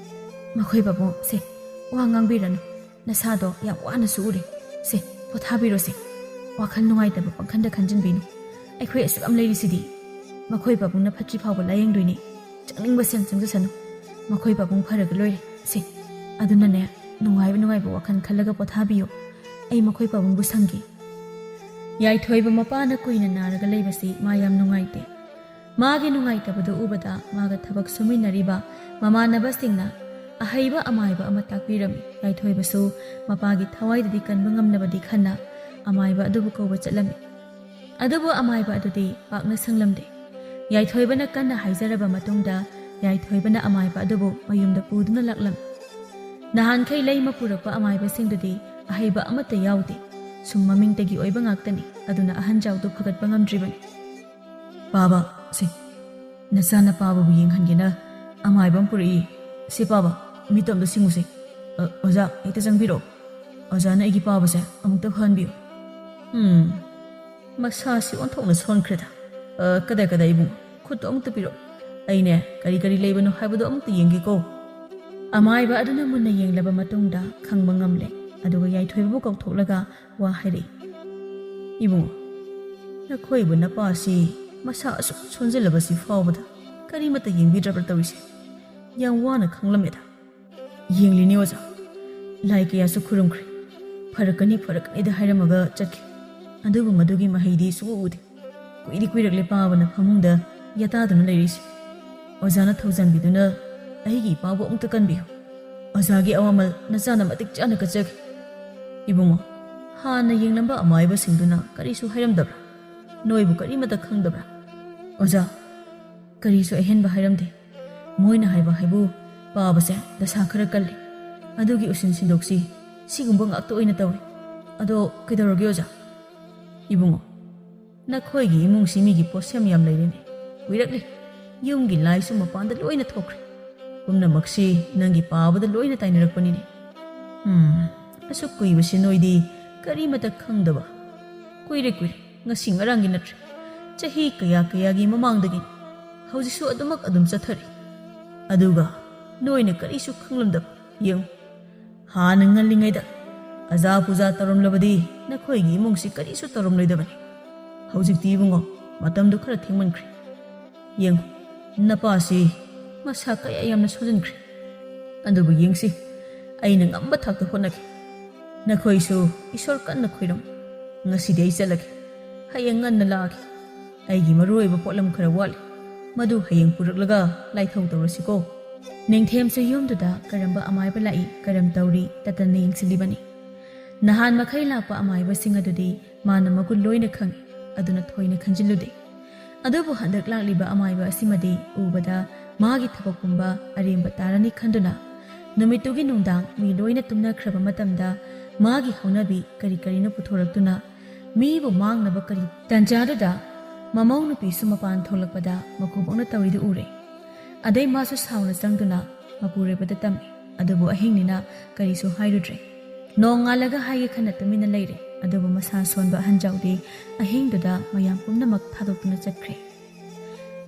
"ꯃꯈꯣꯏ ꯄꯥꯕꯨꯡ, ꯁꯦ, ꯋꯥ ꯉꯥꯡꯕꯤꯔꯅꯨ꯫ ꯅꯁꯥꯗꯣ ꯌꯥꯝ ꯋꯥꯅꯁꯨ ꯎꯔꯦ꯫ ꯁꯦ, ꯄꯣꯊꯥꯕꯤꯔꯣꯁꯦ꯫ ꯋꯥꯈꯜ ꯅꯨꯡꯉꯥꯏꯇꯕ ꯄꯪꯈꯟꯗ ꯈꯟꯖꯤꯟꯕꯤꯅꯨ꯫ ꯑꯩꯈꯣꯏ ꯑꯁꯨꯛ ꯌꯥꯝ ꯂꯩꯔꯤꯁꯤꯗꯤ꯫ ꯃꯈꯣꯏ ꯄꯥꯕꯨꯡꯅ ꯐꯠꯇ꯭ꯔꯤ ꯐꯥꯎꯕ ꯂꯥꯌꯦꯡꯗꯣꯏꯅꯦ꯫ ꯆꯪꯅꯤꯡꯕ ꯁꯦꯟ ꯆꯪꯖꯁꯅꯨ꯫ ꯃꯈꯣꯏ ꯄꯥꯕꯨꯡ ꯐꯔꯒ ꯂꯣꯏꯔꯦ꯫ ꯁꯦ, ꯑꯗꯨꯅꯅꯦ, ꯅꯨꯡꯉꯥꯏꯕ ꯅꯨꯡꯉꯥꯏꯕ ꯋꯥꯈꯜ ꯈꯜꯂꯒ ꯄꯣꯊꯥꯕꯤꯌꯨ꯫ ꯑꯩ ꯃꯈꯣꯏ ꯄꯥꯕꯨꯡꯕꯨ ꯁꯪꯒꯦ꯫" ꯌꯥꯏꯊꯣꯏꯕ ꯃꯄꯥꯅ ꯀꯨꯏꯅ ꯅꯥꯔꯒ ꯂꯩꯕꯁꯤ ꯃꯥ ꯌꯥꯝ ꯅꯨꯡꯉꯥꯏꯇꯦ꯫ ꯃꯥꯒꯤ ꯅꯨꯡꯉꯥꯏꯇꯕꯗꯨ ꯎꯕꯗ ꯃꯥꯒ ꯊꯕꯛ ꯁꯨꯃꯤꯟꯅꯔꯤꯕ ꯃꯃꯥꯟꯅꯕꯁꯤꯡꯅ ꯑꯍꯩꯕ ꯑꯃꯥꯏꯕ ꯑꯃ ꯇꯥꯛꯄꯤꯔꯝꯃꯤ꯫ ꯌꯥꯏꯊꯣꯏꯕꯁꯨ ꯃꯄꯥꯒꯤ ꯊꯋꯥꯏꯗꯗꯤ ꯀꯟꯕ ꯉꯝꯅꯕꯗꯤ ꯈꯟꯅ ꯑꯃꯥꯏꯕ ꯑꯗꯨꯕꯨ ꯀꯧꯕ ꯆꯠꯂꯝꯃꯤ꯫ ꯑꯗꯨꯕꯨ ꯑꯃꯥꯏꯕ ꯑꯗꯨꯗꯤ ꯄꯥꯛꯅ ꯁꯪꯂꯝꯗꯦ꯫ ꯌꯥꯏꯊꯣꯏꯕꯅ ꯀꯟꯅ ꯍꯥꯏꯖꯔꯕ ꯃꯇꯨꯡꯗ ꯌꯥꯏꯊꯣꯏꯕꯅ ꯑꯃꯥꯏꯕ ꯑꯗꯨꯕꯨ ꯃꯌꯨꯝꯗ ꯄꯨꯗꯨꯅ ꯂꯥꯛꯂꯝꯃꯤ꯫ ꯅꯍꯥꯟꯈꯩ ꯂꯩꯃ ꯄꯨꯔꯛꯄ ꯑꯃꯥꯏꯕꯁꯤꯡꯗꯨꯗꯤ ꯑꯍꯩꯕ ꯑꯃꯠꯇ ꯌꯥꯎꯗꯦ꯫ ꯁꯨꯝ ꯃꯃꯤꯡꯇꯒꯤ ꯑꯣꯏꯕ ꯉꯥꯛꯇꯅꯤ꯫ ꯑꯗꯨꯅ ꯑꯍꯟꯖꯥꯎꯗꯨ ꯐꯒꯠꯄ ꯉꯝꯗ꯭ꯔꯤꯕꯅꯤ꯫ "ꯄꯥꯕ, ꯁꯦ, ꯅꯆꯥꯅ ꯄꯥꯕꯕꯨ ꯌꯦꯡꯍꯟꯒꯦꯅ ꯑꯃꯥꯏꯕ ꯑꯃ ꯄꯨꯔꯛꯏ꯫ ꯁꯦ ꯄꯥꯕ, ꯃꯤꯠꯇꯣ ꯑꯝꯇ ꯁꯤꯡꯉꯨꯁꯦ꯫ ꯑ, ꯑꯣꯖꯥ, ꯍꯦꯛꯇ ꯆꯪꯕꯤꯔꯛꯑꯣ꯫ ꯑꯣꯖꯥꯅ ꯑꯩꯒꯤ ꯄꯥꯕꯁꯦ ꯑꯃꯨꯛꯇ ꯐꯍꯟꯕꯤꯌꯨ꯫ ꯎꯝ, ꯃꯁꯥꯁꯤ ꯑꯣꯟꯊꯣꯛꯅ ꯁꯣꯟꯈ꯭ꯔꯦꯗ꯫ ꯑ, ꯀꯗꯥꯏ, ꯀꯗꯥꯏ, ꯏꯕꯨꯡ? ꯈꯨꯠꯇꯣ ꯑꯃꯨꯛꯇ ꯄꯤꯔꯛꯑꯣ꯫ ꯑꯩꯅꯦ, ꯀꯔꯤ ꯀꯔꯤ ꯂꯩꯕꯅꯣ ꯍꯥꯏꯕꯗꯣ ꯑꯃꯨꯛꯇ ꯌꯦꯡꯒꯦꯀꯣ꯫" ꯑꯃꯥꯏꯕ ꯑꯗꯨꯅ ꯃꯨꯟꯅ ꯌꯦꯡꯂꯕ ꯃꯇꯨꯡꯗ ꯈꯪꯕ ꯉꯝꯂꯦ꯫ ꯑꯗꯨꯒ ꯌꯥꯏꯊꯣꯏꯕꯕꯨ ꯀꯧꯊꯣꯛꯂꯒ ꯋꯥ ꯍꯥꯏꯔꯛꯏ꯫ "ꯏꯕꯨꯡꯉꯣ, ꯅꯈꯣꯏꯕꯨ ꯅꯄꯥꯁꯤ ꯃꯁꯥ ꯑꯁꯨꯛ ꯁꯣꯟꯖꯜꯂꯕꯁꯤ ꯐꯥꯎꯕꯗ ꯀꯔꯤꯃꯠꯇ ꯌꯦꯡꯕꯤꯗ꯭ꯔꯕ꯭ꯔꯥ ꯇꯧꯔꯤꯁꯦ? ꯌꯥꯝ ꯋꯥꯅ ꯈꯪꯂꯝꯃꯦꯗ꯫" "ꯌꯦꯡꯂꯤꯅꯤ ꯑꯣꯖꯥ꯫ ꯂꯥꯏ ꯀꯌꯥꯁꯨ ꯈꯨꯔꯨꯝꯈ꯭ꯔꯦ꯫ ꯐꯔꯛꯀꯅꯤ, ꯐꯔꯛꯀꯅꯤꯗ ꯍꯥꯏꯔꯝꯃꯒ ꯆꯠꯈꯤ꯫ ꯑꯗꯨꯕꯨ ꯃꯗꯨꯒꯤ ꯃꯍꯩꯗꯤ ꯁꯨꯡꯎ ꯎꯗꯦ꯫ ꯀꯨꯏꯗꯤ ꯀꯨꯏꯔꯛꯂꯦ ꯄꯥꯕꯅ ꯐꯃꯨꯡꯗ ꯌꯥꯇꯥꯗꯨꯅ ꯂꯩꯔꯤꯁꯦ꯫ ꯑꯣꯖꯥꯅ ꯊꯧꯖꯥꯟꯕꯤꯗꯨꯅ ꯑꯩꯒꯤ ꯏꯄꯥꯕꯨ ꯑꯃꯨꯛꯇ ꯀꯟꯕꯤꯌꯨ꯫ ꯑꯣꯖꯥꯒꯤ ꯑꯋꯥꯃꯜ ꯅꯆꯥꯅ ꯃꯇꯤꯛ ꯆꯥꯅ ꯀꯠꯆꯒꯦ꯫" "ꯏꯕꯨꯡꯉꯣ, ꯍꯥꯟꯅ ꯌꯦꯡꯂꯝꯕ ꯑꯃꯥꯏꯕꯁꯤꯡꯗꯨꯅ ꯀꯔꯤꯁꯨ ꯍꯥꯏꯔꯝꯗꯕ꯭ꯔꯥ? ꯅꯣꯏꯕꯨ ꯀꯔꯤꯃꯠꯇ ꯈꯪꯗꯕ꯭ꯔꯥ?" "ꯑꯣꯖꯥ, ꯀꯔꯤꯁꯨ ꯑꯍꯦꯟꯕ ꯍꯥꯏꯔꯝꯗꯦ꯫ ꯃꯣꯏꯅ ꯍꯥꯏꯕ ꯍꯥꯏꯕꯨ ꯄꯥꯕꯁꯦ ꯗꯁꯥ ꯈꯔ ꯀꯜꯂꯤ꯫ ꯑꯗꯨꯒꯤ ꯎꯁꯤꯟ ꯁꯤꯟꯗꯣꯛꯁꯤ ꯁꯤꯒꯨꯝꯕ ꯉꯥꯛꯇ ꯑꯣꯏꯅ ꯇꯧꯏ꯫ ꯑꯗꯣ ꯀꯩꯗꯧꯔꯒꯦ ꯑꯣꯖꯥ?" "ꯏꯕꯨꯡꯉꯣ, ꯅꯈꯣꯏꯒꯤ ꯏꯃꯨꯡꯁꯤ ꯃꯤꯒꯤ ꯄꯣꯠꯁꯦꯝ ꯌꯥꯝ ꯂꯩꯔꯦꯅꯦ꯫ ꯀꯨꯏꯔꯛꯂꯦ꯫ ꯌꯨꯝꯒꯤ ꯂꯥꯏꯁꯨ ꯃꯄꯥꯟꯗ ꯂꯣꯏꯅ ꯊꯣꯛꯈ꯭ꯔꯦ꯫ ꯄꯨꯝꯅꯃꯛꯁꯤ ꯅꯪꯒꯤ ꯄꯥꯕꯗ ꯂꯣꯏꯅ ꯇꯥꯏꯅꯔꯛꯄꯅꯤꯅꯦ꯫ ꯎꯝ, ꯑꯁꯨꯛ ꯀꯨꯏꯕꯁꯤ ꯅꯣꯏꯗꯤ ꯀꯔꯤꯃꯠꯇ ꯈꯪꯗꯕ꯫ ꯀꯨꯏꯔꯦ ꯀꯨꯏꯔꯦ, ꯉꯁꯤ ꯉꯔꯥꯡꯒꯤ ꯅꯠꯇ꯭ꯔꯦ, ꯆꯍꯤ ꯀꯌꯥ ꯀꯌꯥꯒꯤ ꯃꯃꯥꯡꯗꯒꯤꯅꯤ꯫ ꯍꯧꯖꯤꯛꯁꯨ ꯑꯗꯨꯃꯛ ꯑꯗꯨꯝ ꯆꯠꯊꯔꯤ꯫ ꯑꯗꯨꯒ ꯅꯣꯏꯅ ꯀꯔꯤꯁꯨ ꯈꯪꯂꯝꯗꯕ꯫ ꯌꯦꯡꯉꯨ, ꯍꯥꯟꯅ ꯉꯜꯂꯤꯉꯩꯗ ꯑꯖꯥ ꯄꯨꯖꯥ ꯇꯧꯔꯝꯂꯕꯗꯤ ꯅꯈꯣꯏꯒꯤ ꯏꯃꯨꯡꯁꯤ ꯀꯔꯤꯁꯨ ꯇꯧꯔꯝꯂꯣꯏꯗꯕꯅꯤ꯫ ꯍꯧꯖꯤꯛꯇꯤ ꯏꯕꯨꯡꯉꯣ, ꯃꯇꯝꯗꯨ ꯈꯔ ꯊꯦꯡꯃꯟꯈ꯭ꯔꯦ꯫ ꯌꯦꯡꯉꯨ, ꯅꯄꯥꯁꯤ ꯃꯁꯥ ꯀꯌꯥ ꯌꯥꯝꯅ ꯁꯣꯟꯖꯤꯟꯈ꯭ꯔꯦ꯫ ꯑꯗꯨꯕꯨ ꯌꯦꯡꯁꯤ, ꯑꯩꯅ ꯉꯝꯕ ꯊꯥꯛꯇ ꯍꯣꯠꯅꯒꯦ꯫ ꯅꯈꯣꯏꯁꯨ ꯏꯁꯣꯔ ꯀꯟꯅ ꯈꯣꯏꯔꯝ꯫ ꯉꯁꯤꯗꯤ ꯑꯩ ꯆꯠꯂꯒꯦ꯫ ꯍꯌꯦꯡ ꯉꯟꯅ ꯂꯥꯛꯑꯒꯦ꯫ ꯑꯩꯒꯤ ꯃꯔꯨ ꯑꯣꯏꯕ ꯄꯣꯠꯂꯝ ꯈꯔ ꯋꯥꯠꯂꯤ, ꯃꯗꯨ ꯍꯌꯦꯡ ꯄꯨꯔꯛꯂꯒ ꯂꯥꯏꯊꯧ ꯇꯧꯔꯁꯤꯀꯣ꯫ ꯅꯤꯡꯊꯦꯝꯁꯨ ꯌꯨꯝꯗꯨꯗ ꯀꯔꯝꯕ ꯑꯃꯥꯏꯕ ꯂꯥꯛꯏ, ꯀꯔꯝ ꯇꯧꯔꯤ, ꯇꯠꯇꯅ ꯌꯦꯡꯁꯤꯜꯂꯤꯕꯅꯤ꯫ ꯅꯍꯥꯟ ꯃꯈꯩ ꯂꯥꯛꯄ ꯑꯃꯥꯏꯕꯁꯤꯡ ꯑꯗꯨꯗꯤ ꯃꯥꯅ ꯃꯒꯨꯟ ꯂꯣꯏꯅ ꯈꯪꯏ, ꯑꯗꯨꯅ ꯊꯣꯏꯅ ꯈꯟꯖꯤꯜꯂꯨꯗꯦ꯫ ꯑꯗꯨꯕꯨ ꯍꯟꯗꯛ ꯂꯥꯛꯂꯤꯕ ꯑꯃꯥꯏꯕ ꯑꯁꯤꯃꯗꯤ ꯎꯕꯗ ꯃꯥꯒꯤ ꯊꯕꯛ ꯄꯨꯝꯕ ꯑꯔꯦꯝꯕ ꯇꯥꯔꯅꯤ ꯈꯟꯗꯨꯅ, ꯅꯨꯃꯤꯠꯇꯨꯒꯤ ꯅꯨꯡꯗꯥꯡ ꯃꯤ ꯂꯣꯏꯅ ꯇꯨꯝꯅꯈ꯭ꯔꯕ ꯃꯇꯝꯗ ꯃꯥꯒꯤ ꯍꯧꯅꯕꯤ ꯀꯔꯤ ꯀꯔꯤꯅꯣ ꯄꯨꯊꯣꯔꯛꯇꯨꯅ ꯃꯤꯕꯨ ꯃꯥꯡꯅꯕ ꯀꯔꯤ ꯇꯟꯖꯥꯗꯨꯗ ꯃꯃꯧ ꯅꯨꯄꯤꯁꯨ ꯃꯄꯥꯟ ꯊꯣꯛꯂꯛꯄꯗ ꯃꯀꯨꯕꯣꯛꯅ ꯇꯧꯔꯤꯗꯨ ꯎꯔꯦ꯫ ꯑꯗꯩ ꯃꯥꯁꯨ ꯁꯥꯎꯅ ꯆꯪꯗꯨꯅ ꯃꯄꯨꯔꯣꯏꯕꯗ ꯇꯝꯃꯤ꯫ ꯑꯗꯨꯕꯨ ꯑꯍꯤꯡꯅꯤꯅ ꯀꯔꯤꯁꯨ ꯍꯥꯏꯔꯨꯗ꯭ꯔꯦ꯫ ꯅꯣꯡꯉꯥꯜꯂꯒ ꯍꯥꯏꯒꯦ ꯈꯟꯅ ꯇꯨꯃꯤꯟꯅ ꯂꯩꯔꯦ꯫ ꯑꯗꯨꯕꯨ ꯃꯁꯥ ꯁꯣꯟꯕ ꯑꯍꯟꯖꯥꯎꯗꯤ ꯑꯍꯤꯡꯗꯨꯗ ꯃꯌꯥꯝ ꯄꯨꯝꯅꯃꯛ ꯊꯥꯗꯣꯛꯇꯨꯅ ꯆꯠꯈ꯭ꯔꯦ꯫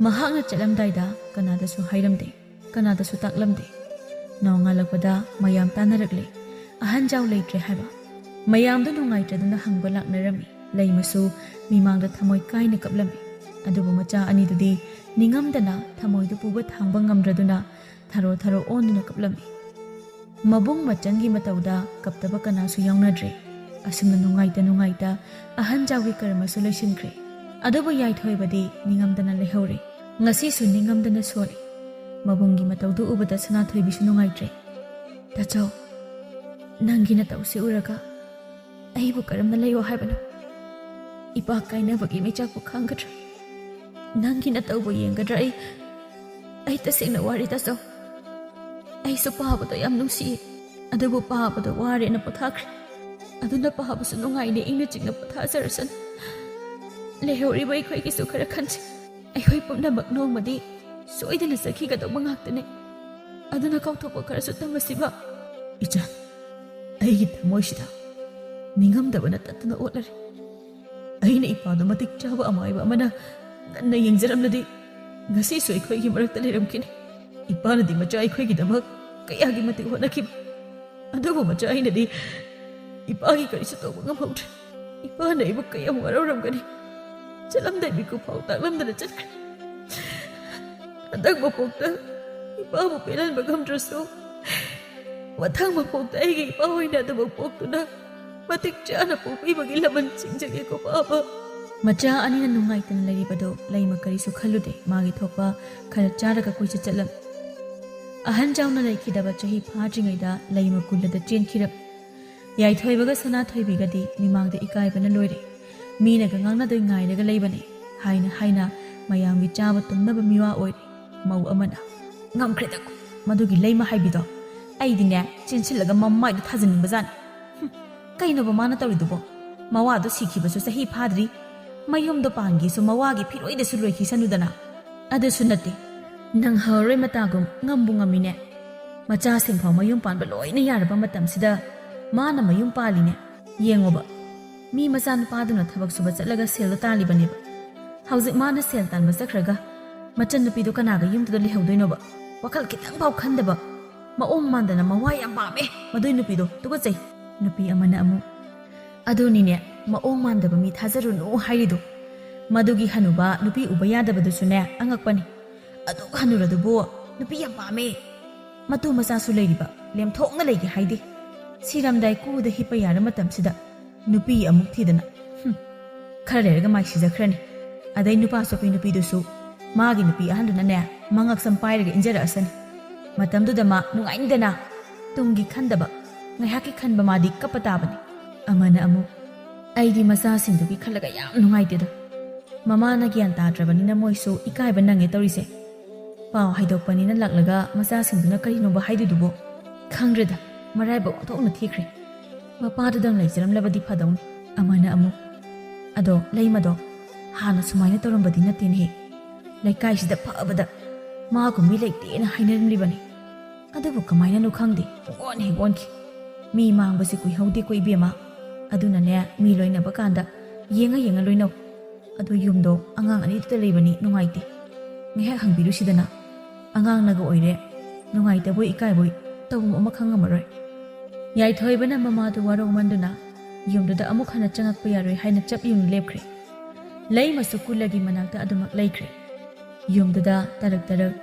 ꯃꯍꯥꯛꯅ ꯆꯠꯂꯝꯗꯥꯏꯗ ꯀꯅꯥꯗꯁꯨ ꯍꯥꯏꯔꯝꯗꯦ, ꯀꯅꯥꯗꯁꯨ ꯇꯥꯛꯂꯝꯗꯦ꯫ ꯅꯣꯡꯉꯥꯜꯂꯛꯄꯗ ꯃꯌꯥꯝ ꯇꯥꯟꯅꯔꯛꯂꯦ, ꯑꯍꯟꯖꯥꯎ ꯂꯩꯇ꯭ꯔꯦ ꯍꯥꯏꯕ꯫ ꯃꯌꯥꯝꯗꯨ ꯅꯨꯡꯉꯥꯏꯇꯗꯨꯅ ꯍꯪꯕ ꯂꯥꯛꯅꯔꯝꯃꯤ꯫ ꯂꯩꯃꯁꯨ ꯃꯤꯃꯥꯡꯗ ꯊꯃꯣꯏ ꯀꯥꯏꯅ ꯀꯞꯂꯝꯃꯤ꯫ ꯑꯗꯨꯕꯨ ꯃꯆꯥ ꯑꯅꯤꯗꯨꯗꯤ ꯅꯤꯡꯉꯝꯗꯅ ꯊꯃꯣꯏꯗꯨ ꯄꯨꯕ ꯊꯥꯡꯕ ꯉꯝꯗ꯭ꯔꯗꯨꯅ ꯊꯔꯣ ꯊꯔꯣ ꯑꯣꯟꯗꯨꯅ ꯀꯞꯂꯝꯃꯤ꯫ ꯃꯕꯨꯡ ꯃꯆꯟꯒꯤ ꯃꯇꯧꯗ ꯀꯞꯇꯕ ꯀꯅꯥꯁꯨ ꯌꯥꯎꯅꯗ꯭ꯔꯦ꯫ ꯑꯁꯨꯝꯅ ꯅꯨꯡꯉꯥꯏꯇ ꯅꯨꯡꯉꯥꯏꯇ ꯑꯍꯟꯖꯥꯎꯒꯤ ꯀꯔꯃꯁꯨ ꯂꯣꯏꯁꯤꯟꯈ꯭ꯔꯦ꯫ ꯑꯗꯨꯕꯨ ꯌꯥꯏꯊꯣꯏꯕꯗꯤ ꯅꯤꯡꯉꯝꯗꯅ ꯂꯩꯍꯧꯔꯦ꯫ ꯉꯁꯤꯁꯨ ꯅꯤꯡꯉꯝꯗꯅ ꯁꯣꯜꯂꯤ꯫ ꯃꯕꯨꯡꯒꯤ ꯃꯇꯧꯗꯨ ꯎꯕꯗ ꯁꯅꯥꯊꯣꯏꯕꯤꯁꯨ ꯅꯨꯡꯉꯥꯏꯇ꯭ꯔꯦ꯫ "ꯇꯥꯆꯧ, ꯅꯪꯒꯤ ꯅꯇꯧꯁꯤ ꯎꯔꯒ ꯑꯩꯕꯨ ꯀꯔꯝꯅ ꯂꯩꯌꯣ ꯍꯥꯏꯕꯅꯣ? ꯏꯄꯥ ꯀꯥꯏꯅꯕꯒꯤ ꯃꯩꯆꯥꯛꯄꯨ ꯈꯥꯡꯒꯗ꯭ꯔꯥ? ꯅꯪꯒꯤ ꯅꯇꯧꯕꯨ ꯌꯦꯡꯒꯗ꯭ꯔꯥ? ꯑꯩ, ꯑꯩ ꯇꯁꯦꯡꯅ ꯋꯥꯔꯦ, ꯇꯥꯆꯧ꯫ ꯑꯩꯁꯨ ꯄꯥꯕꯗꯣ ꯌꯥꯝ ꯅꯨꯡꯁꯤꯌꯦ, ꯑꯗꯨꯕꯨ ꯄꯥꯕꯗꯣ ꯋꯥꯔꯦꯅ ꯄꯣꯊꯥꯈ꯭ꯔꯦ꯫ ꯑꯗꯨꯅ ꯄꯥꯕꯁꯨ ꯅꯨꯡꯉꯥꯏꯅ ꯏꯪꯅ ꯆꯤꯛꯅ ꯄꯣꯊꯥꯖꯔꯁꯅꯨ꯫ ꯂꯩꯍꯧꯔꯤꯕ ꯑꯩꯈꯣꯏꯒꯤꯁꯨ ꯈꯔ ꯈꯟꯁꯤ꯫ ꯑꯩꯈꯣꯏ ꯄꯨꯝꯅꯃꯛ ꯅꯣꯡꯃꯗꯤ ꯁꯣꯏꯗꯅ ꯆꯠꯈꯤꯒꯗꯧꯕ ꯉꯥꯛꯇꯅꯤ꯫ ꯑꯗꯨꯅ ꯀꯥꯎꯊꯣꯛꯄ ꯈꯔꯁꯨ ꯇꯝꯃꯁꯤꯕ?" "ꯏꯆꯥ, ꯑꯩꯒꯤ ꯊꯃꯣꯏꯁꯤꯗ ꯅꯤꯡꯉꯝꯗꯕꯅ ꯇꯠꯇꯨꯅ ꯑꯣꯠꯂꯔꯦ꯫ ꯑꯩꯅ ꯏꯄꯥꯗꯣ ꯃꯇꯤꯛ ꯆꯥꯕ ꯑꯃꯥꯏꯕ ꯑꯃꯅ ꯉꯟꯅ ꯌꯦꯡꯖꯔꯝꯂꯗꯤ ꯉꯁꯤꯁꯨ ꯑꯩꯈꯣꯏꯒꯤ ꯃꯔꯛꯇ ꯂꯩꯔꯝꯈꯤꯅꯤ꯫ ꯏꯄꯥꯅꯗꯤ ꯃꯆꯥ ꯑꯩꯈꯣꯏꯒꯤꯗꯃꯛ ꯀꯌꯥꯒꯤ ꯃꯇꯤꯛ ꯍꯣꯠꯅꯈꯤꯕ, ꯑꯗꯨꯕꯨ ꯃꯆꯥ ꯑꯩꯅꯗꯤ ꯏꯄꯥꯒꯤ ꯀꯔꯤꯁꯨ ꯇꯧꯕ ꯉꯝꯍꯧꯗ꯭ꯔꯦ꯫ ꯏꯄꯥꯅ ꯑꯩꯕꯨ ꯀꯌꯥꯝ ꯋꯥꯔꯧꯔꯝꯒꯅꯤ꯫ ꯆꯠꯂꯝꯗꯥꯏ ꯃꯤꯀꯨꯞ ꯐꯥꯎ ꯇꯥꯛꯂꯝꯗꯅ ꯆꯠꯈ꯭ꯔꯦ꯫ ꯍꯟꯗꯛ ꯃꯄꯣꯛꯇ ꯏꯄꯥꯕꯨ ꯄꯦꯜꯍꯟꯕ ꯉꯝꯗ꯭ꯔꯁꯨ, ꯃꯊꯪ ꯃꯄꯣꯛꯇ ꯑꯩꯒꯤ ꯏꯄꯥ ꯑꯣꯏꯅ ꯑꯗꯨꯃꯛ ꯄꯣꯛꯇꯨꯅ ꯃꯇꯤꯛ ꯆꯥꯅ ꯄꯣꯛꯄꯤꯕꯒꯤ ꯂꯃꯟ ꯁꯤꯡꯖꯒꯦꯀꯣ, ꯄꯥꯕ꯫ ꯃꯆꯥ ꯑꯅꯤꯅ ꯅꯨꯡꯉꯥꯏꯇꯅ ꯂꯩꯔꯤꯕꯗꯨ ꯂꯩꯃ ꯀꯔꯤꯁꯨ ꯈꯜꯂꯨꯗꯦ꯫ ꯃꯥꯒꯤ ꯊꯣꯛꯄ ꯈꯔ ꯆꯥꯔꯒ ꯀꯣꯏꯆꯠ ꯆꯠꯂꯝꯃꯤ꯫ ꯑꯍꯟ ꯖꯥꯎꯅ ꯂꯩꯈꯤꯗꯕ ꯆꯍꯤ ꯐꯥꯗ꯭ꯔꯤꯉꯩꯗ ꯂꯩꯃ ꯀꯨꯜꯂꯗ ꯆꯦꯟꯈꯤꯔꯝꯃꯤ꯫ ꯌꯥꯏꯊꯣꯏꯕꯒ ꯁꯅꯥꯊꯣꯏꯕꯤꯒꯗꯤ ꯃꯤꯃꯥꯡꯗ ꯏꯀꯥꯏꯕꯅ ꯂꯣꯏꯔꯦ꯫ ꯃꯤꯅꯒ ꯉꯥꯡꯅꯗꯣꯏ ꯉꯥꯏꯔꯒ ꯂꯩꯕꯅꯦ ꯍꯥꯏꯅ ꯍꯥꯏꯅ ꯃꯌꯥꯝꯒꯤ ꯆꯥꯕ ꯇꯨꯝꯅꯕ ꯃꯤꯋꯥ ꯑꯣꯏꯔꯦ ꯃꯧ ꯑꯃꯅ꯫ "ꯉꯝꯈ꯭ꯔꯦꯗ, ꯃꯗꯨꯒꯤ ꯂꯩꯃ ꯍꯥꯏꯕꯤꯗꯣ꯫ ꯑꯩꯗꯤꯅꯦ, ꯆꯦꯟꯁꯤꯜꯂꯒ ꯃꯃꯥꯏꯗ ꯊꯥꯖꯤꯟꯅꯤꯡꯕꯖꯥꯠꯅꯤ꯫ ꯍꯨꯝ, ꯀꯩꯅꯣꯕ ꯃꯥꯅ ꯇꯧꯔꯤꯗꯨꯕꯣ? ꯃꯋꯥꯗꯣ ꯁꯤꯈꯤꯕꯁꯨ ꯆꯍꯤ ꯐꯥꯗ꯭ꯔꯤ꯫ ꯃꯌꯨꯝꯗꯣ ꯄꯥꯟꯒꯦꯁꯨ ꯃꯋꯥꯒꯤ ꯐꯤꯔꯣꯏꯗꯁꯨ ꯂꯣꯏꯈꯤꯁꯅꯨꯗꯅ꯫ ꯑꯗꯨꯁꯨ ꯅꯠꯇꯦ, ꯅꯪ ꯍꯧꯔꯣꯏ ꯃꯇꯥꯒꯨꯝ ꯉꯝꯕꯨ ꯉꯝꯃꯤꯅꯦ꯫ ꯃꯆꯥꯁꯤꯡ ꯐꯥꯎ ꯃꯌꯨꯝ ꯄꯥꯟꯕ ꯂꯣꯏꯅ ꯌꯥꯔꯕ ꯃꯇꯝꯁꯤꯗ ꯃꯥꯅ ꯃꯌꯨꯝ ꯄꯥꯜꯂꯤꯅꯦ꯫ ꯌꯦꯡꯉꯣꯕ, ꯃꯤ ꯃꯆꯥꯅꯨꯄꯥꯗꯨꯅ ꯊꯕꯛ ꯁꯨꯕ ꯆꯠꯂꯒ ꯁꯦꯜꯗꯣ ꯇꯥꯜꯂꯤꯕꯅꯦꯕ꯫ ꯍꯧꯖꯤꯛ ꯃꯥꯅ ꯁꯦꯜ ꯇꯥꯟꯕ ꯆꯠꯈ꯭ꯔꯒ ꯃꯆꯟꯅꯨꯄꯤꯗꯣ ꯀꯅꯥꯒ ꯌꯨꯝꯗꯨꯗ ꯂꯩꯍꯧꯗꯣꯏꯅꯣꯕ? ꯋꯥꯈꯜ ꯈꯤꯇꯪ ꯐꯥꯎ ꯈꯟꯗꯕ, ꯃꯑꯣꯡ ꯃꯥꯟꯗꯅ ꯃꯋꯥ ꯌꯥꯝ ꯄꯥꯝꯃꯦ ꯃꯗꯨꯏ ꯅꯨꯄꯤꯗꯣ, ꯇꯨꯀꯠꯆꯩ꯫" ꯅꯨꯄꯤ ꯑꯃꯅ ꯑꯃꯨꯛ, "ꯑꯗꯨꯅꯤꯅꯦ, ꯃꯑꯣꯡ ꯃꯥꯟꯗꯕ ꯃꯤ ꯊꯥꯖꯔꯨꯅꯨ ꯍꯥꯏꯔꯤꯗꯣ꯫ ꯃꯗꯨꯒꯤ ꯍꯅꯨꯕ ꯅꯨꯄꯤ ꯎꯕ ꯌꯥꯗꯕꯗꯨꯁꯨꯅꯦ ꯑꯉꯛꯄꯅꯤ꯫ ꯑꯗꯨꯛ ꯍꯅꯨꯔꯗꯨꯕꯨ ꯅꯨꯄꯤ ꯌꯥꯝ ꯄꯥꯝꯃꯦ꯫ ꯃꯇꯨ ꯃꯆꯥꯁꯨ ꯂꯩꯔꯤꯕ, ꯂꯦꯝꯊꯣꯛꯅ ꯂꯩꯒꯦ ꯍꯥꯏꯗꯦ꯫ ꯁꯤꯔꯝꯗꯥꯏ ꯀꯨꯗ ꯍꯤꯞꯄ ꯌꯥꯔ ꯃꯇꯝꯁꯤꯗ ꯅꯨꯄꯤ ꯑꯃꯨꯛ ꯊꯤꯗꯅ꯫ ꯍꯨꯝ, ꯈꯔ ꯂꯩꯔꯒ ꯃꯥꯏ ꯁꯤꯖꯈ꯭ꯔꯅꯤ꯫ ꯑꯗꯩ ꯅꯨꯄꯥ ꯆꯣꯞꯄꯤ ꯅꯨꯄꯤꯗꯨꯁꯨ ꯃꯥꯒꯤ ꯅꯨꯄꯤ ꯑꯍꯟꯗꯨꯅꯅꯦ ꯃꯉꯛꯁꯝ ꯄꯥꯏꯔꯒ ꯏꯟꯖꯔꯛꯑꯁꯅꯤ꯫ ꯃꯇꯝꯗꯨꯗ ꯃꯥ ꯅꯨꯡꯉꯥꯏꯅꯤꯗꯅ꯫ ꯇꯨꯡꯒꯤ ꯈꯟꯗꯕ, ꯉꯥꯏꯍꯥꯛꯀꯤ ꯈꯟꯕ ꯃꯥꯗꯤ ꯀꯞꯄ ꯇꯥꯕꯅꯤ꯫" ꯑꯃꯅ ꯑꯃꯨꯛ, "ꯑꯩꯗꯤ ꯃꯆꯥꯁꯤꯡꯗꯨꯒꯤ ꯈꯜꯂꯒ ꯌꯥꯝ ꯅꯨꯡꯉꯥꯏꯇꯦꯗ꯫ ꯃꯃꯥꯅ ꯒ꯭ꯌꯥꯟ ꯇꯥꯗ꯭ꯔꯕꯅꯤꯅ ꯃꯣꯏꯁꯨ ꯏꯀꯥꯏꯕ ꯅꯪꯉꯦ ꯇꯧꯔꯤꯁꯦ꯫ ꯄꯥꯎ ꯍꯥꯏꯗꯣꯛꯄꯅꯤꯅ ꯂꯥꯛꯂꯒ ꯃꯆꯥꯁꯤꯡꯗꯨꯅ ꯀꯔꯤꯅꯣꯕ ꯍꯥꯏꯗꯣꯏꯗꯨꯕꯣ? ꯈꯪꯗ꯭ꯔꯦꯗ, ꯃꯔꯥꯏꯕꯛ ꯑꯣꯟꯊꯣꯛꯅ ꯊꯤꯈ꯭ꯔꯦ꯫ ꯃꯄꯥꯗꯨꯗꯪ ꯂꯩꯖꯔꯝꯂꯕꯗꯤ ꯐꯗꯧꯅꯤ꯫" ꯑꯃꯅ ꯑꯃꯨꯛ, "ꯑꯗꯣ ꯂꯩꯃꯗꯣ ꯍꯥꯟꯅ ꯁꯨꯃꯥꯏꯅ ꯇꯧꯔꯝꯕꯗꯤ ꯅꯠꯇꯦꯅꯦꯍꯦ꯫ ꯂꯩꯀꯥꯏꯁꯤꯗ ꯐꯕꯗ ꯃꯥꯒꯨꯝꯕꯤ ꯂꯩꯇꯦꯅ ꯍꯥꯏꯅꯔꯝꯂꯤꯕꯅꯤ꯫ ꯑꯗꯨꯕꯨ ꯀꯃꯥꯏꯅꯅꯣ ꯈꯪꯗꯦ, ꯄꯨꯡꯑꯣꯟ ꯍꯦꯛ ꯑꯣꯟꯈꯤ꯫ ꯃꯤ ꯃꯥꯡꯕꯁꯤ ꯀꯨꯏꯍꯧꯗꯦꯀꯣ ꯏꯕꯦꯝꯃ꯫ ꯑꯗꯨꯅꯅꯦ, ꯃꯤ ꯂꯣꯏꯅꯕ ꯀꯥꯟꯗ "ꯌꯦꯡꯉ ꯌꯦꯡꯉ ꯂꯣꯏꯅꯧ꯫ ꯑꯗꯣ ꯌꯨꯝꯗꯣ ꯑꯉꯥꯡ ꯑꯅꯤꯗꯨꯗ ꯂꯩꯕꯅꯤ, ꯅꯨꯡꯉꯥꯏꯇꯦ꯫ ꯉꯥꯏꯍꯥꯛ ꯍꯪꯕꯤꯔꯨꯁꯤꯗꯅ꯫ ꯑꯉꯥꯡꯅꯒ ꯑꯣꯏꯔꯦ, ꯅꯨꯡꯉꯥꯏꯇꯕꯣꯏ ꯏꯀꯥꯏꯕꯣꯏ ꯇꯧꯐꯝ ꯑꯃ ꯈꯪꯉꯝꯃꯔꯣꯏ"꯫ ꯌꯥꯏꯊꯣꯏꯕꯅ ꯃꯃꯥꯗꯨ ꯋꯥꯔꯧꯃꯟꯗꯨꯅ ꯌꯨꯝꯗꯨꯗ ꯑꯃꯨꯛ ꯍꯟꯅ ꯆꯪꯉꯛꯄ ꯌꯥꯔꯣꯏ ꯍꯥꯏꯅ ꯆꯞ ꯌꯨꯡꯅ ꯂꯦꯞꯈ꯭ꯔꯦ꯫ ꯂꯩꯃꯁꯨ ꯀꯨꯜꯂꯒꯤ ꯃꯅꯥꯛꯇ ꯑꯗꯨꯃꯛ ꯂꯩꯈ꯭ꯔꯦ꯫ ꯌꯨꯝꯗꯨꯗ ꯇꯔꯛ ꯇꯔꯛ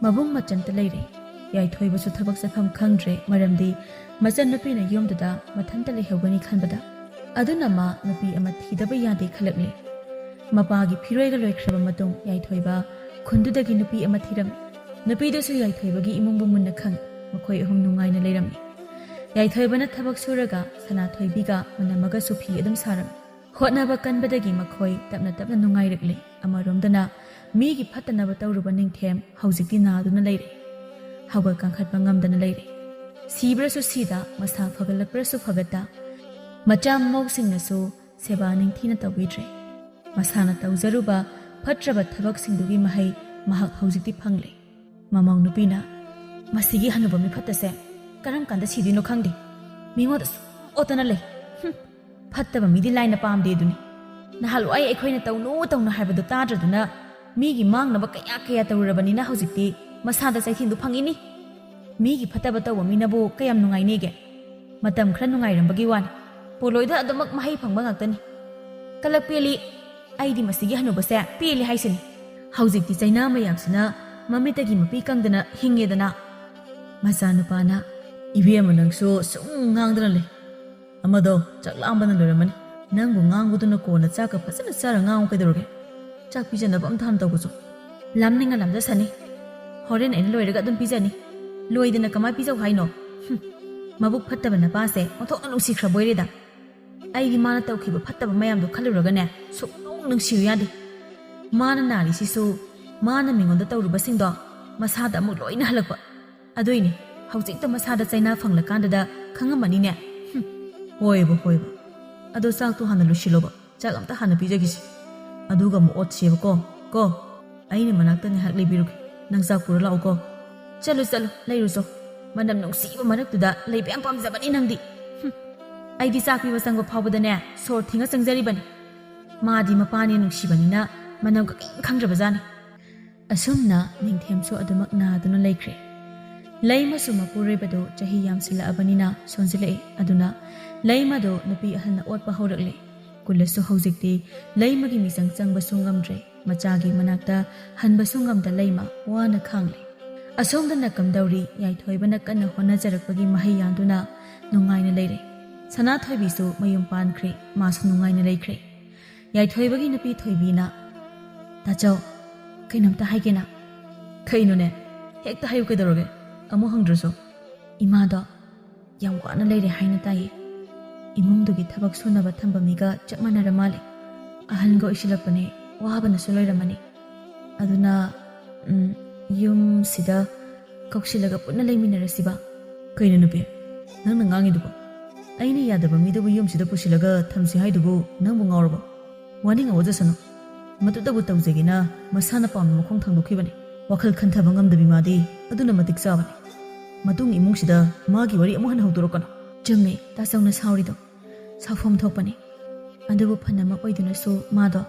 ꯃꯕꯨꯡ ꯃꯆꯟꯇ ꯂꯩꯔꯦ꯫ ꯌꯥꯏꯊꯣꯏꯕꯁꯨ ꯊꯕꯛ ꯆꯠꯐꯝ ꯈꯪꯗ꯭ꯔꯦ, ꯃꯔꯝꯗꯤ ꯃꯆꯟꯅꯨꯄꯤꯅ ꯌꯨꯝꯗꯨꯗ ꯃꯊꯟꯇ ꯂꯩꯍꯧꯒꯅꯤ ꯈꯟꯕꯗ꯫ ꯑꯗꯨꯅ ꯃꯥ ꯅꯨꯄꯤ ꯑꯃ ꯊꯤꯗꯕ ꯌꯥꯗꯦ ꯈꯜꯂꯛꯂꯦ꯫ ꯃꯄꯥꯒꯤ ꯐꯤꯔꯣꯏꯒ ꯂꯣꯏꯈ꯭ꯔꯕ ꯃꯇꯨꯡ ꯌꯥꯏꯊꯣꯏꯕ ꯈꯨꯟꯗꯨꯗꯒꯤ ꯅꯨꯄꯤ ꯑꯃ ꯊꯤꯔꯝꯃꯤ꯫ ꯅꯨꯄꯤꯗꯨꯁꯨ ꯌꯥꯏꯊꯣꯏꯕꯒꯤ ꯏꯃꯨꯡꯕꯨ ꯃꯨꯟꯅ ꯈꯪꯏ꯫ ꯃꯈꯣꯏ ꯑꯍꯨꯝ ꯅꯨꯡꯉꯥꯏꯅ ꯂꯩꯔꯝꯃꯤ꯫ ꯌꯥꯏꯊꯣꯏꯕꯅ ꯊꯕꯛ ꯁꯨꯔꯒ ꯁꯅꯥꯊꯣꯏꯕꯤꯒ ꯃꯅꯝꯃꯒꯁꯨ ꯐꯤ ꯑꯗꯨꯝ ꯁꯥꯔꯝꯃꯤ꯫ ꯍꯣꯠꯅꯕ ꯀꯟꯕꯗꯒꯤ ꯃꯈꯣꯏ ꯇꯞꯅ ꯇꯞꯅ ꯅꯨꯡꯉꯥꯏꯔꯛꯂꯦ꯫ ꯑꯃꯔꯣꯝꯗꯅ ꯃꯤꯒꯤ ꯐꯠꯇꯅꯕ ꯇꯧꯔꯨꯕ ꯅꯤꯡꯊꯦꯝ ꯍꯧꯖꯤꯛꯇꯤ ꯅꯥꯗꯨꯅ ꯂꯩꯔꯦ꯫ ꯍꯧꯒꯠ ꯀꯥꯡꯈꯠꯄ ꯉꯝꯗꯅ ꯂꯩꯔꯦ꯫ ꯁꯤꯕ꯭ꯔꯁꯨ ꯁꯤꯗ, ꯃꯁꯥ ꯐꯒꯠꯂꯛꯄ꯭ꯔꯁꯨ ꯐꯒꯠꯇ, ꯃꯆꯥ ꯃꯃꯧꯁꯤꯡꯅꯁꯨ ꯁꯦꯕꯥ ꯅꯤꯡꯊꯤꯅ ꯇꯧꯕꯤꯗ꯭ꯔꯦ꯫ ꯃꯁꯥꯅ ꯇꯧꯖꯔꯨꯕ ꯐꯠꯇ꯭ꯔꯕ ꯊꯕꯛꯁꯤꯡꯗꯨꯒꯤ ꯃꯍꯩ ꯃꯍꯥꯛ ꯍꯧꯖꯤꯛꯇꯤ ꯐꯪꯂꯦ꯫ ꯃꯃꯧ ꯅꯨꯄꯤꯅ, "ꯃꯁꯤꯒꯤ ꯍꯅꯨꯕ ꯃꯤꯐꯠꯇꯁꯦ ꯀꯔꯝ ꯀꯥꯟꯗ ꯁꯤꯗꯣꯏꯅꯣ ꯈꯪꯗꯦ꯫ ꯃꯤꯉꯣꯟꯗ ꯁꯨꯝ ꯑꯣꯠꯇꯅ ꯂꯩ꯫ ꯍꯨꯝ, ꯐꯠꯇꯕ ꯃꯤꯗꯤ ꯂꯥꯏꯅ ꯄꯥꯝꯗꯦ ꯑꯗꯨꯅꯤ꯫ ꯅꯍꯥꯟꯋꯥꯏ ꯑꯩꯈꯣꯏꯅ ꯇꯧꯅꯨ ꯇꯧꯅꯨ ꯍꯥꯏꯕꯗꯨ ꯇꯥꯗ꯭ꯔꯗꯨꯅ ꯃꯤꯒꯤ ꯃꯥꯡꯅꯕ ꯀꯌꯥ ꯀꯌꯥ ꯇꯧꯔꯨꯔꯕꯅꯤꯅ ꯍꯧꯖꯤꯛꯇꯤ ꯃꯁꯥꯗ ꯆꯩꯊꯦꯡꯗꯨ ꯐꯪꯏꯅꯤ꯫ ꯃꯤꯒꯤ ꯐꯠꯇꯕ ꯇꯧꯕ ꯃꯤꯅꯕꯨ ꯀꯌꯥꯝ ꯅꯨꯡꯉꯥꯏꯅꯦꯒꯦ? ꯃꯇꯝ ꯈꯔ ꯅꯨꯡꯉꯥꯏꯔꯝꯕꯒꯤ ꯋꯥꯅꯤ꯫ ꯄꯣꯂꯣꯏꯗ ꯑꯗꯨꯃꯛ ꯃꯍꯩ ꯐꯪꯕ ꯉꯥꯛꯇꯅꯤ꯫ ꯀꯂꯛ ꯄꯦꯜꯂꯤ꯫ ꯑꯩꯗꯤ ꯃꯁꯤꯒꯤ ꯍꯅꯨꯕꯁꯦ ꯄꯦꯜꯂꯤ ꯍꯥꯏꯁꯤꯅꯤ꯫ ꯍꯧꯖꯤꯛꯇꯤ ꯆꯩꯅꯥ ꯃꯌꯥꯝꯁꯤꯅ ꯃꯃꯤꯠꯇꯒꯤ ꯃꯄꯤ ꯀꯪꯗꯅ ꯍꯤꯡꯉꯦꯗꯅ"꯫ ꯃꯆꯥꯅꯨꯄꯥꯅ, "ꯏꯕꯦꯝꯃ, ꯅꯪꯁꯨ ꯁꯨꯝ ꯉꯥꯡꯗꯅ ꯂꯩ꯫ ꯑꯃꯗꯣ ꯆꯥꯛ ꯂꯥꯝꯕꯅ ꯂꯣꯏꯔꯝꯃꯅꯤ꯫ ꯅꯪꯕꯨ ꯉꯥꯡꯕꯗꯨꯅ ꯀꯣꯟꯅ ꯆꯥꯛꯀ ꯐꯖꯅ ꯆꯥꯔ ꯉꯥꯡꯉꯨ ꯀꯩꯗꯧꯔꯒꯦ? ꯆꯥꯛ ꯄꯤꯖꯅꯕ ꯑꯝꯇ ꯍꯥꯟꯅ ꯇꯧꯕꯁꯨ꯫ ꯂꯥꯝꯅꯤꯡꯉ ꯂꯥꯝꯖꯁꯅꯤ꯫ ꯍꯣꯔꯦꯟ ꯑꯩꯅ ꯂꯣꯏꯔꯒ ꯑꯗꯨꯝ ꯄꯤꯖꯅꯤ꯫ ꯂꯣꯏꯗꯅ ꯀꯃꯥꯏ ꯄꯤꯖꯧ ꯍꯥꯏꯅꯣ? ꯍꯨꯝ, ꯃꯕꯨꯛ ꯐꯠꯇꯕ ꯅꯄꯥꯁꯦ ꯑꯣꯟꯊꯣꯛꯅ ꯅꯨꯡꯁꯤꯈ꯭ꯔꯕꯣꯏꯔꯦꯗ꯫ ꯑꯩꯗꯤ ꯃꯥꯅ ꯇꯧꯈꯤꯕ ꯐꯠꯇꯕ ꯃꯌꯥꯝꯗꯣ ꯈꯜꯂꯨꯔꯒꯅꯦ, ꯁꯨꯛꯅꯨꯡ ꯅꯨꯡꯁꯤꯌꯨ ꯌꯥꯗꯦ꯫ ꯃꯥꯅ ꯅꯥꯔꯤꯁꯤꯁꯨ ꯃꯥꯅ ꯃꯤꯉꯣꯟꯗ ꯇꯧꯔꯨꯕꯁꯤꯡꯗꯣ ꯃꯁꯥꯗ ꯑꯃꯨꯛ ꯂꯣꯏꯅ ꯍꯜꯂꯛꯄ꯫ ꯑꯗꯨꯏꯅꯦ ꯍꯧꯖꯤꯛꯇ ꯃꯁꯥꯗ ꯆꯩꯅꯥ ꯐꯪꯂꯀꯥꯟꯗꯗ ꯈꯪꯉꯝꯃꯅꯤꯅꯦ꯫ ꯍꯨꯝ, ꯍꯣꯏꯕ, ꯍꯣꯏꯕ꯫ ꯑꯗꯣ ꯆꯥꯛꯇꯣ ꯍꯥꯟꯅ ꯂꯣꯏꯁꯤꯜꯂꯣꯕ꯫ ꯆꯥꯛ ꯑꯝꯇ ꯍꯥꯟꯅ ꯄꯤꯖꯈꯤꯁꯤ꯫ ꯑꯗꯨꯒ ꯑꯃꯨꯛ ꯑꯣꯠꯁꯦꯕꯀꯣ, ꯀꯣ? ꯑꯩꯅ ꯃꯅꯥꯛꯇ ꯉꯥꯏꯍꯥꯛ ꯂꯩꯕꯤꯔꯨꯒꯦ꯫ ꯅꯪ ꯆꯥꯛ ꯄꯨꯔ ꯂꯥꯛꯎꯀꯣ꯫ ꯆꯠꯂꯨ, ꯆꯠꯂꯨ, ꯂꯩꯔꯨꯆꯣ꯫ ꯃꯅꯝ ꯅꯨꯡꯁꯤꯕ ꯃꯔꯛꯇꯨꯗ ꯂꯩꯕ ꯌꯥꯝ ꯄꯥꯝꯖꯕꯅꯤ ꯅꯪꯗꯤ꯫ ꯍꯨꯝ, ꯑꯩꯗꯤ ꯆꯥꯛ ꯄꯤꯕ ꯆꯪꯕ ꯐꯥꯎꯕꯗꯅꯦ ꯁꯣꯔ ꯊꯤꯡꯉ ꯆꯪꯖꯔꯤꯕꯅꯤ꯫ ꯃꯥꯗꯤ ꯃꯄꯥꯅꯦ ꯅꯨꯡꯁꯤꯕꯅꯤꯅ ꯃꯅꯝꯒ ꯀꯔꯤꯝ ꯈꯪꯗ꯭ꯔꯕꯖꯥꯠꯅꯤ꯫ ꯑꯁꯨꯝꯅ ꯅꯤꯡꯊꯦꯝꯁꯨ ꯑꯗꯨꯃꯛ ꯅꯥꯗꯨꯅ ꯂꯩꯈ꯭ꯔꯦ꯫ ꯂꯩꯃꯁꯨ ꯃꯄꯨꯔꯣꯏꯕꯗꯣ ꯆꯍꯤ ꯌꯥꯝꯁꯤꯜꯂꯛꯑꯕꯅꯤꯅ ꯁꯣꯟꯖꯤꯜꯂꯛꯑꯦ꯫ ꯑꯗꯨꯅ ꯂꯩꯃꯗꯣ ꯅꯨꯄꯤ ꯑꯍꯜꯅ ꯑꯣꯠꯄ ꯍꯧꯔꯛꯂꯦ꯫ ꯀꯨꯜꯂꯁꯨ ꯍꯧꯖꯤꯛꯇꯤ ꯂꯩꯃꯒꯤ ꯃꯤꯆꯪ ꯆꯪꯕꯁꯨ ꯉꯝꯗ꯭ꯔꯦ꯫ ꯃꯆꯥꯒꯤ ꯃꯅꯥꯛꯇ ꯍꯟꯕꯁꯨ ꯉꯝꯗ ꯂꯩꯃ ꯋꯥꯅ ꯈꯥꯡꯂꯦ꯫ ꯑꯁꯣꯝꯗꯅ ꯀꯝꯗꯧꯔꯤ? ꯌꯥꯏꯊꯣꯏꯕꯅ ꯀꯟꯅ ꯍꯣꯠꯅꯖꯔꯛꯄꯒꯤ ꯃꯍꯩ ꯌꯥꯟꯗꯨꯅ ꯅꯨꯡꯉꯥꯏꯅ ꯂꯩꯔꯦ꯫ ꯁꯅꯥꯊꯣꯏꯕꯤꯁꯨ ꯃꯌꯨꯝ ꯄꯥꯟꯈ꯭ꯔꯦ꯫ ꯃꯥꯁꯨ ꯅꯨꯡꯉꯥꯏꯅ ꯂꯩꯈ꯭ꯔꯦ꯫ ꯌꯥꯏꯊꯣꯏꯕꯒꯤ ꯅꯨꯄꯤ ꯊꯣꯏꯕꯤꯅ, "ꯇꯥꯆꯧ, ꯀꯩꯅꯣꯝꯇ ꯍꯥꯏꯒꯦꯅ?" "ꯀꯩꯅꯣꯅꯦ? ꯍꯦꯛꯇ ꯍꯥꯏꯌꯨ, ꯀꯩꯗꯧꯔꯒꯦ? ꯑꯃꯨꯛ ꯍꯪꯗ꯭ꯔꯁꯨ?" "ꯏꯃꯥꯗꯣ ꯌꯥꯝ ꯋꯥꯅ ꯂꯩꯔꯦ ꯍꯥꯏꯅ ꯇꯥꯏꯌꯦ꯫ ꯏꯃꯨꯡꯗꯨꯒꯤ ꯊꯕꯛ ꯁꯨꯅꯕ ꯊꯝꯕ ꯃꯤꯒ ꯆꯞ ꯃꯥꯟꯅꯔ ꯃꯥꯜꯂꯦ꯫ ꯑꯍꯟꯒ ꯑꯣꯏꯁꯤꯜꯂꯛꯄꯅꯦ, ꯋꯥꯕꯅꯁꯨ ꯂꯣꯏꯔꯝꯃꯅꯤ꯫ ꯑꯗꯨꯅ, ꯎꯝ, ꯌꯨꯝꯁꯤꯗ ꯀꯧꯁꯤꯜꯂꯒ ꯄꯨꯟꯅ ꯂꯩꯃꯤꯟꯅꯔꯁꯤꯕ?" "ꯀꯩꯅꯣ ꯅꯨꯄꯤ, ꯅꯪꯅ ꯉꯥꯡꯉꯤꯗꯨꯕꯣ? ꯑꯩꯅ ꯌꯥꯗꯕ ꯃꯤꯗꯨꯕꯨ ꯌꯨꯝꯁꯤꯗ ꯄꯨꯁꯤꯜꯂꯒ ꯊꯝꯁꯤ ꯍꯥꯏꯗꯨꯕꯨ ꯅꯪꯕꯨ ꯉꯥꯎꯔꯕꯣ? ꯋꯥꯅꯤꯡ ꯋꯥꯖꯁꯅꯨ꯫ ꯃꯗꯨꯗꯕꯨ ꯇꯧꯖꯒꯦꯅ ꯃꯁꯥꯅ ꯄꯥꯝꯕ ꯃꯈꯣꯡ ꯊꯥꯡꯗꯣꯛꯈꯤꯕꯅꯤ꯫ ꯋꯥꯈꯜ ꯈꯟꯊꯕ ꯉꯝꯗꯕꯤ ꯃꯥꯗꯤ ꯑꯗꯨꯅ ꯃꯇꯤꯛ ꯆꯥꯕꯅꯤ꯫ ꯃꯇꯨꯡ ꯏꯃꯨꯡꯁꯤꯗ ꯃꯥꯒꯤ ꯋꯥꯔꯤ ꯑꯃꯨꯛ ꯍꯟꯅ ꯍꯧꯗꯣꯔꯛꯀꯅꯨ꯫" ꯆꯨꯝꯃꯦ, ꯇꯥꯆꯧꯅ ꯁꯥꯎꯔꯤꯗꯣ꯫ ꯁꯥꯎꯐꯝ ꯊꯣꯛꯄꯅꯤ꯫ ꯑꯗꯨꯕꯨ ꯐꯅꯃꯛ ꯑꯣꯏꯗꯨꯅꯁꯨ ꯃꯥꯗꯣ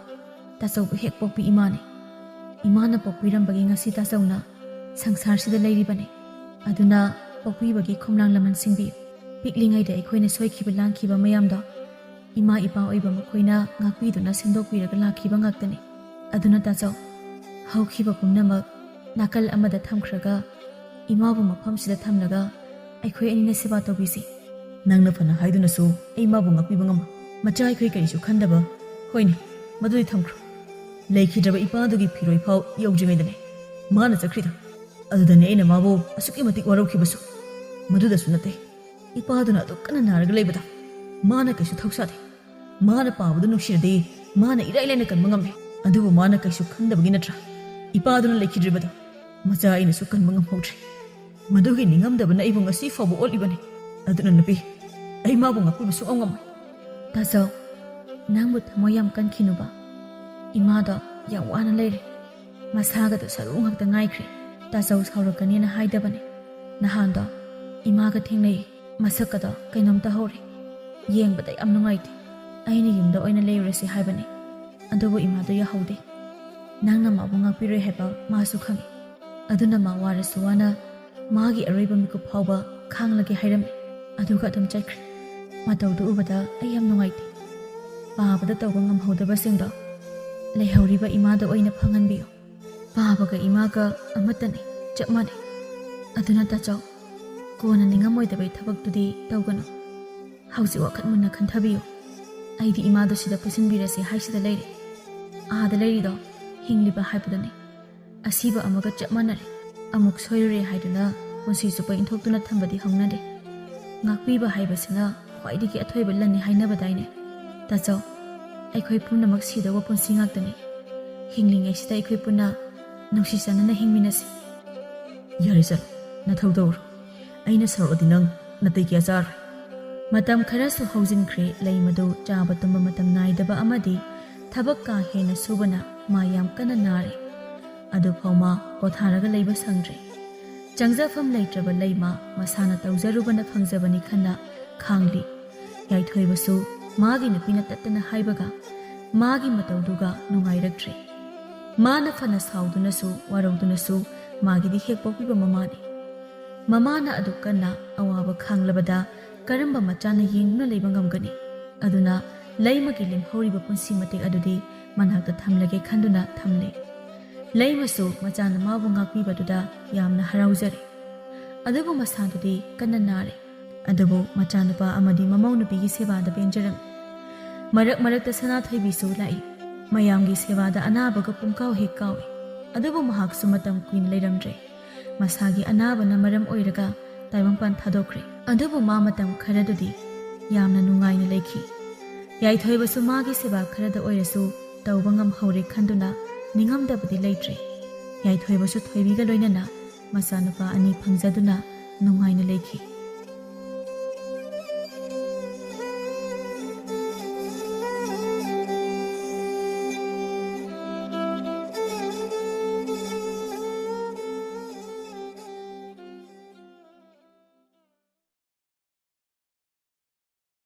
ꯇꯥꯆꯧꯕꯨ ꯍꯦꯛ ꯄꯣꯛꯄꯤ ꯏꯃꯥꯅꯤ꯫ ꯏꯃꯥꯅ ꯄꯣꯛꯄꯤꯔꯝꯕꯒꯤ ꯉꯁꯤ ꯇꯥꯆꯧꯅ ꯁꯪꯁꯥꯔꯁꯤꯗ ꯂꯩꯔꯤꯕꯅꯤ꯫ ꯑꯗꯨꯅ ꯄꯣꯛꯄꯤꯕꯒꯤ ꯈꯣꯝꯂꯥꯡ ꯂꯃꯟ ꯁꯤꯡꯕꯤꯌꯨ꯫ ꯄꯤꯛꯂꯤꯉꯩꯗ ꯑꯩꯈꯣꯏꯅ ꯁꯣꯏꯈꯤꯕ ꯂꯥꯟꯈꯤꯕ ꯃꯌꯥꯝꯗꯣ ꯏꯃꯥ ꯏꯄꯥ ꯑꯣꯏꯕ ꯃꯈꯣꯏꯅ ꯉꯥꯛꯄꯤꯗꯨꯅ ꯁꯦꯝꯗꯣꯛꯄꯤꯔꯒ ꯂꯥꯛꯈꯤꯕ ꯉꯥꯛꯇꯅꯤ꯫ ꯑꯗꯨꯅ ꯇꯥꯆꯧ, ꯍꯧꯈꯤꯕ ꯄꯨꯝꯅꯃꯛ ꯅꯥꯀꯜ ꯑꯃꯗ ꯊꯝꯈ꯭ꯔꯒ ꯏꯃꯥꯕꯨ ꯃꯐꯝꯁꯤꯗ ꯊꯝꯂꯒ ꯑꯩꯈꯣꯏ ꯑꯅꯤꯅ ꯁꯦꯕꯥ ꯇꯧꯕꯤꯁꯤ꯫ ꯅꯪꯅ ꯐꯅ ꯍꯥꯏꯗꯨꯅꯁꯨ ꯑꯩ ꯃꯥꯕꯨ ꯉꯥꯛꯄꯤꯕ ꯉꯝꯃꯣꯏ꯫ ꯃꯆꯥ ꯑꯩꯈꯣꯏ ꯀꯔꯤꯁꯨ ꯈꯟꯗꯕ꯫ ꯍꯣꯏꯅꯦ, ꯃꯗꯨꯗꯤ ꯊꯝꯈ꯭ꯔꯣ꯫ ꯂꯩꯈꯤꯗ꯭ꯔꯕ ꯏꯄꯥꯗꯨꯒꯤ ꯐꯤꯔꯣꯏ ꯐꯥꯎ ꯌꯧꯗ꯭ꯔꯤꯉꯩꯗꯅꯦ ꯃꯥꯅ ꯆꯠꯈ꯭ꯔꯤꯗꯣ꯫ ꯑꯗꯨꯗꯅꯦ ꯑꯩꯅ ꯃꯥꯕꯨ ꯑꯁꯨꯛꯀꯤ ꯃꯇꯤꯛ ꯋꯥꯔꯧꯈꯤꯕꯁꯨ꯫ ꯃꯗꯨꯗꯁꯨ ꯅꯠꯇꯦ, ꯏꯄꯥꯗꯨꯅ ꯑꯗꯨꯛ ꯀꯟꯅ ꯅꯥꯔꯒ ꯂꯩꯕꯗ ꯃꯥꯅ ꯀꯩꯁꯨ ꯊꯧꯁꯥꯗꯦ꯫ ꯃꯥꯅ ꯄꯥꯕꯗꯨ ꯅꯨꯡꯁꯤꯔꯗꯤ ꯃꯥꯅ ꯏꯔꯥꯏ ꯂꯥꯏꯅ ꯀꯟꯕ ꯉꯝꯃꯦ꯫ ꯑꯗꯨꯕꯨ ꯃꯥꯅ ꯀꯩꯁꯨ ꯈꯪꯗꯕꯒꯤ ꯅꯠꯇ꯭ꯔꯥ ꯏꯄꯥꯗꯨꯅ ꯂꯩꯈꯤꯗ꯭ꯔꯤꯕꯗꯣ? ꯃꯆꯥ ꯑꯩꯅꯁꯨ ꯀꯟꯕ ꯉꯝꯍꯧꯗ꯭ꯔꯦ꯫ ꯃꯗꯨꯒꯤ ꯅꯤꯡꯉꯝꯗꯕꯅ ꯑꯩꯕꯨ ꯉꯁꯤ ꯐꯥꯎꯕ ꯑꯣꯠꯂꯤꯕꯅꯤ꯫ ꯑꯗꯨꯅ ꯅꯨꯄꯤ, ꯑꯩ ꯃꯥꯕꯨ ꯉꯥꯛꯄꯤꯕ ꯁꯨꯡꯉꯝ ꯉꯝꯃꯣꯏ꯫ ꯇꯥꯆꯧ, ꯅꯪꯕꯨ ꯊꯃꯣꯏ ꯌꯥꯝ ꯀꯟꯈꯤꯅꯨꯕ꯫ ꯏꯃꯥꯗꯣ ꯌꯥꯝ ꯋꯥꯅ ꯂꯩꯔꯦ꯫ ꯃꯁꯥꯒꯗꯣ ꯁꯔꯨ ꯉꯥꯛꯇ ꯉꯥꯏꯈ꯭ꯔꯦ꯫ ꯇꯥꯆꯧ ꯁꯥꯎꯔꯛꯀꯅꯤꯅ ꯍꯥꯏꯗꯕꯅꯦ꯫ ꯅꯍꯥꯟꯗꯣ ꯏꯃꯥꯒ ꯊꯦꯡꯅꯩ꯫ ꯃꯁꯛꯀꯗꯣ ꯀꯩꯅꯣꯝ ꯇꯧꯍꯧꯔꯦ꯫ ꯌꯦꯡꯕꯗ ꯌꯥꯝ ꯅꯨꯡꯉꯥꯏꯇꯦ꯫ ꯑꯩꯅ ꯌꯨꯝꯗ ꯑꯣꯏꯅ ꯂꯩꯔꯨꯔꯁꯤ ꯍꯥꯏꯕꯅꯦ꯫ ꯑꯗꯨꯕꯨ ꯏꯃꯥꯗꯣ ꯌꯥꯍꯧꯗꯦ꯫ ꯅꯪꯅ ꯃꯥꯕꯨ ꯉꯥꯛꯄꯤꯔꯣꯏ ꯍꯥꯏꯕ ꯃꯥꯁꯨ ꯈꯪꯏ꯫ ꯑꯗꯨꯅ ꯃꯥ ꯋꯥꯔꯁꯨ ꯋꯥꯅ ꯃꯥꯒꯤ ꯑꯔꯣꯏꯕ ꯃꯤꯀꯨꯞ ꯐꯥꯎꯕ ꯈꯥꯡꯂꯒꯦ ꯍꯥꯏꯔꯝꯃꯤ꯫ ꯑꯗꯨꯒ ꯑꯗꯨꯝ ꯆꯠꯈ꯭ꯔꯦ꯫ ꯃꯇꯧꯗꯨ ꯎꯕꯗ ꯑꯩ ꯌꯥꯝ ꯅꯨꯡꯉꯥꯏꯇꯦ꯫ ꯄꯥꯕꯗ ꯇꯧꯕ ꯉꯝꯍꯧꯗꯕꯁꯤꯡꯗꯣ ꯂꯩꯍꯧꯔꯤꯕ ꯏꯃꯥꯗ ꯑꯣꯏꯅ ꯐꯪꯍꯟꯕꯤꯌꯨ꯫ ꯄꯥꯕꯒ ꯏꯃꯥꯒ ꯑꯃꯠꯇꯅꯤ, ꯆꯞ ꯃꯥꯟꯅꯩ꯫ ꯑꯗꯨꯅ ꯇꯥꯆꯧ, ꯀꯣꯟꯅ ꯅꯤꯡꯉꯝꯃꯣꯏꯗꯕꯩ ꯊꯕꯛꯇꯨꯗꯤ ꯇꯧꯒꯅꯨ꯫ ꯍꯧꯖꯤꯛ ꯋꯥꯈꯜ ꯃꯨꯟꯅ ꯈꯟꯊꯕꯤꯌꯨ꯫ ꯑꯩꯗꯤ ꯏꯃꯥꯗꯣ ꯁꯤꯗ ꯄꯨꯁꯤꯟꯕꯤꯔꯁꯤ ꯍꯥꯏꯁꯤꯗ ꯂꯩꯔꯦ꯫ ꯑꯥꯗ ꯂꯩꯔꯤꯗꯣ ꯍꯤꯡꯂꯤꯕ ꯍꯥꯏꯕꯗꯨꯅꯤ꯫ ꯑꯁꯤꯕ ꯑꯃꯒ ꯆꯞ ꯃꯥꯟꯅꯔꯦ꯫ ꯑꯃꯨꯛ ꯁꯣꯏꯔꯨꯔꯦ ꯍꯥꯏꯗꯨꯅ ꯄꯨꯟꯁꯤ ꯆꯨꯞꯄ ꯏꯟꯊꯣꯛꯇꯨꯅ ꯊꯝꯕꯗꯤ ꯍꯧꯅꯗꯦ꯫ ꯉꯥꯛꯄꯤꯕ ꯍꯥꯏꯕꯁꯤꯅ ꯈ꯭ꯋꯥꯏꯗꯒꯤ ꯑꯊꯣꯏꯕ ꯂꯟꯅꯤ ꯍꯥꯏꯅꯕꯗꯥꯏꯅꯦ? ꯇꯥꯆꯧ, ꯑꯩꯈꯣꯏ ꯄꯨꯝꯅꯃꯛ ꯁꯤꯗꯧꯕ ꯄꯨꯟꯁꯤ ꯉꯥꯛꯇꯅꯤ꯫ ꯍꯤꯡꯂꯤꯉꯩꯁꯤꯗ ꯑꯩꯈꯣꯏ ꯄꯨꯟꯅ ꯅꯨꯡꯁꯤ ꯆꯥꯟꯅꯅ ꯍꯤꯡꯃꯤꯟꯅꯁꯤ꯫ ꯌꯥꯔꯦ, ꯆꯠꯂꯣ, ꯅꯊꯧ ꯇꯧꯔꯣ꯫ ꯑꯩꯅ ꯁꯥꯎꯔꯛꯑꯗꯤ ꯅꯪ ꯅꯥꯇꯩ ꯀꯌꯥ ꯆꯥꯔꯣꯏ꯫ ꯃꯇꯝ ꯈꯔꯁꯨ ꯍꯧꯖꯤꯟꯈ꯭ꯔꯦ꯫ ꯂꯩꯃꯗꯨ ꯆꯥꯕ ꯇꯨꯝꯕ ꯃꯇꯝ ꯅꯥꯏꯗꯕ ꯑꯃꯗꯤ ꯊꯕꯛ ꯀꯥ ꯍꯦꯟꯅ ꯁꯨꯕꯅ ꯃꯥ ꯌꯥꯝ ꯀꯟꯅ ꯅꯥꯔꯦ꯫ ꯑꯗꯨꯐꯥꯎ ꯃꯥ ꯄꯣꯊꯥꯔꯒ ꯂꯩꯕ ꯁꯪꯗ꯭ꯔꯦ꯫ ꯆꯪꯖꯐꯝ ꯂꯩꯇ꯭ꯔꯕ ꯂꯩꯃ ꯃꯁꯥꯅ ꯇꯧꯖꯔꯨꯕꯅ ꯐꯪꯖꯕꯅꯤ ꯈꯟꯅ ꯈꯥꯡꯂꯤ꯫ ꯌꯥꯏꯊꯣꯏꯕꯁꯨ ꯃꯥꯒꯤ ꯅꯨꯄꯤꯅ ꯇꯠꯇꯅ ꯍꯥꯏꯕꯒ ꯃꯥꯒꯤ ꯃꯇꯧꯗꯨꯒ ꯅꯨꯡꯉꯥꯏꯔꯛꯇ꯭ꯔꯦ꯫ ꯃꯥꯅ ꯐꯅ ꯁꯥꯎꯗꯨꯅꯁꯨ ꯋꯥꯔꯧꯗꯨꯅꯁꯨ ꯃꯥꯒꯤꯗꯤ ꯍꯦꯛ ꯄꯣꯛꯄꯤꯕ ꯃꯃꯥꯅꯤ꯫ ꯃꯃꯥꯅ ꯑꯗꯨꯛ ꯀꯟꯅ ꯑꯋꯥꯕ ꯈꯥꯡꯂꯕꯗ ꯀꯔꯝꯕ ꯃꯆꯥꯅ ꯌꯦꯡꯗꯨꯅ ꯂꯩꯕ ꯉꯝꯒꯅꯤ? ꯑꯗꯨꯅ ꯂꯩꯃꯒꯤ ꯂꯦꯝꯍꯧꯔꯤꯕ ꯄꯨꯟꯁꯤ ꯃꯇꯦꯛ ꯑꯗꯨꯗꯤ ꯃꯅꯥꯛꯇ ꯊꯝꯂꯒꯦ ꯈꯟꯗꯨꯅ ꯊꯝꯂꯦ꯫ ꯂꯩꯃꯁꯨ ꯃꯆꯥꯅ ꯃꯥꯕꯨ ꯉꯥꯛꯄꯤꯕꯗꯨꯗ ꯌꯥꯝꯅ ꯍꯔꯥꯎꯖꯔꯦ꯫ ꯑꯗꯨꯕꯨ ꯃꯁꯥꯗꯨꯗꯤ ꯀꯟꯅ ꯅꯥꯔꯦ꯫ ꯑꯗꯨꯕꯨ ꯃꯆꯥꯅꯨꯄꯥ ꯑꯃꯗꯤ ꯃꯃꯧ ꯅꯨꯄꯤꯒꯤ ꯁꯦꯕꯥꯗ ꯄꯦꯟꯖꯔꯝꯃꯤ꯫ ꯃꯔꯛ ꯃꯔꯛꯇ ꯁꯅꯥꯊꯣꯏꯕꯤꯁꯨ ꯂꯥꯛꯏ꯫ ꯃꯌꯥꯝꯒꯤ ꯁꯦꯕꯥꯗ ꯑꯅꯥꯕꯒ ꯄꯨꯡꯀꯥꯎ ꯍꯦꯛ ꯀꯥꯎꯏ꯫ ꯑꯗꯨꯕꯨ ꯃꯍꯥꯛꯁꯨ ꯃꯇꯝ ꯀꯨꯏꯅ ꯂꯩꯔꯝꯗ꯭ꯔꯦ꯫ ꯃꯁꯥꯒꯤ ꯑꯅꯥꯕꯅ ꯃꯔꯝ ꯑꯣꯏꯔꯒ ꯇꯥꯏꯕꯪꯄꯥꯟ ꯊꯥꯗꯣꯛꯈ꯭ꯔꯦ꯫ ꯑꯗꯨꯕꯨ ꯃꯥ ꯃꯇꯝ ꯈꯔꯗꯨꯗꯤ ꯌꯥꯝꯅ ꯅꯨꯡꯉꯥꯏꯅ ꯂꯩꯈꯤ꯫ ꯌꯥꯏꯊꯣꯏꯕꯁꯨ ꯃꯥꯒꯤ ꯁꯦꯕꯥ ꯈꯔꯗ ꯑꯣꯏꯔꯁꯨ ꯇꯧꯕ ꯉꯝꯍꯧꯔꯦ ꯈꯟꯗꯨꯅ ꯅꯤꯡꯉꯝꯗꯕꯗꯤ ꯂꯩꯇ꯭ꯔꯦ꯫ ꯌꯥꯏꯊꯣꯏꯕꯁꯨ ꯊꯣꯏꯕꯤꯒ ꯂꯣꯏꯅꯅ ꯃꯆꯥꯅꯨꯄꯥ ꯑꯅꯤ ꯐꯪꯖꯗꯨꯅ ꯅꯨꯡꯉꯥꯏꯅ ꯂꯩꯈꯤ꯫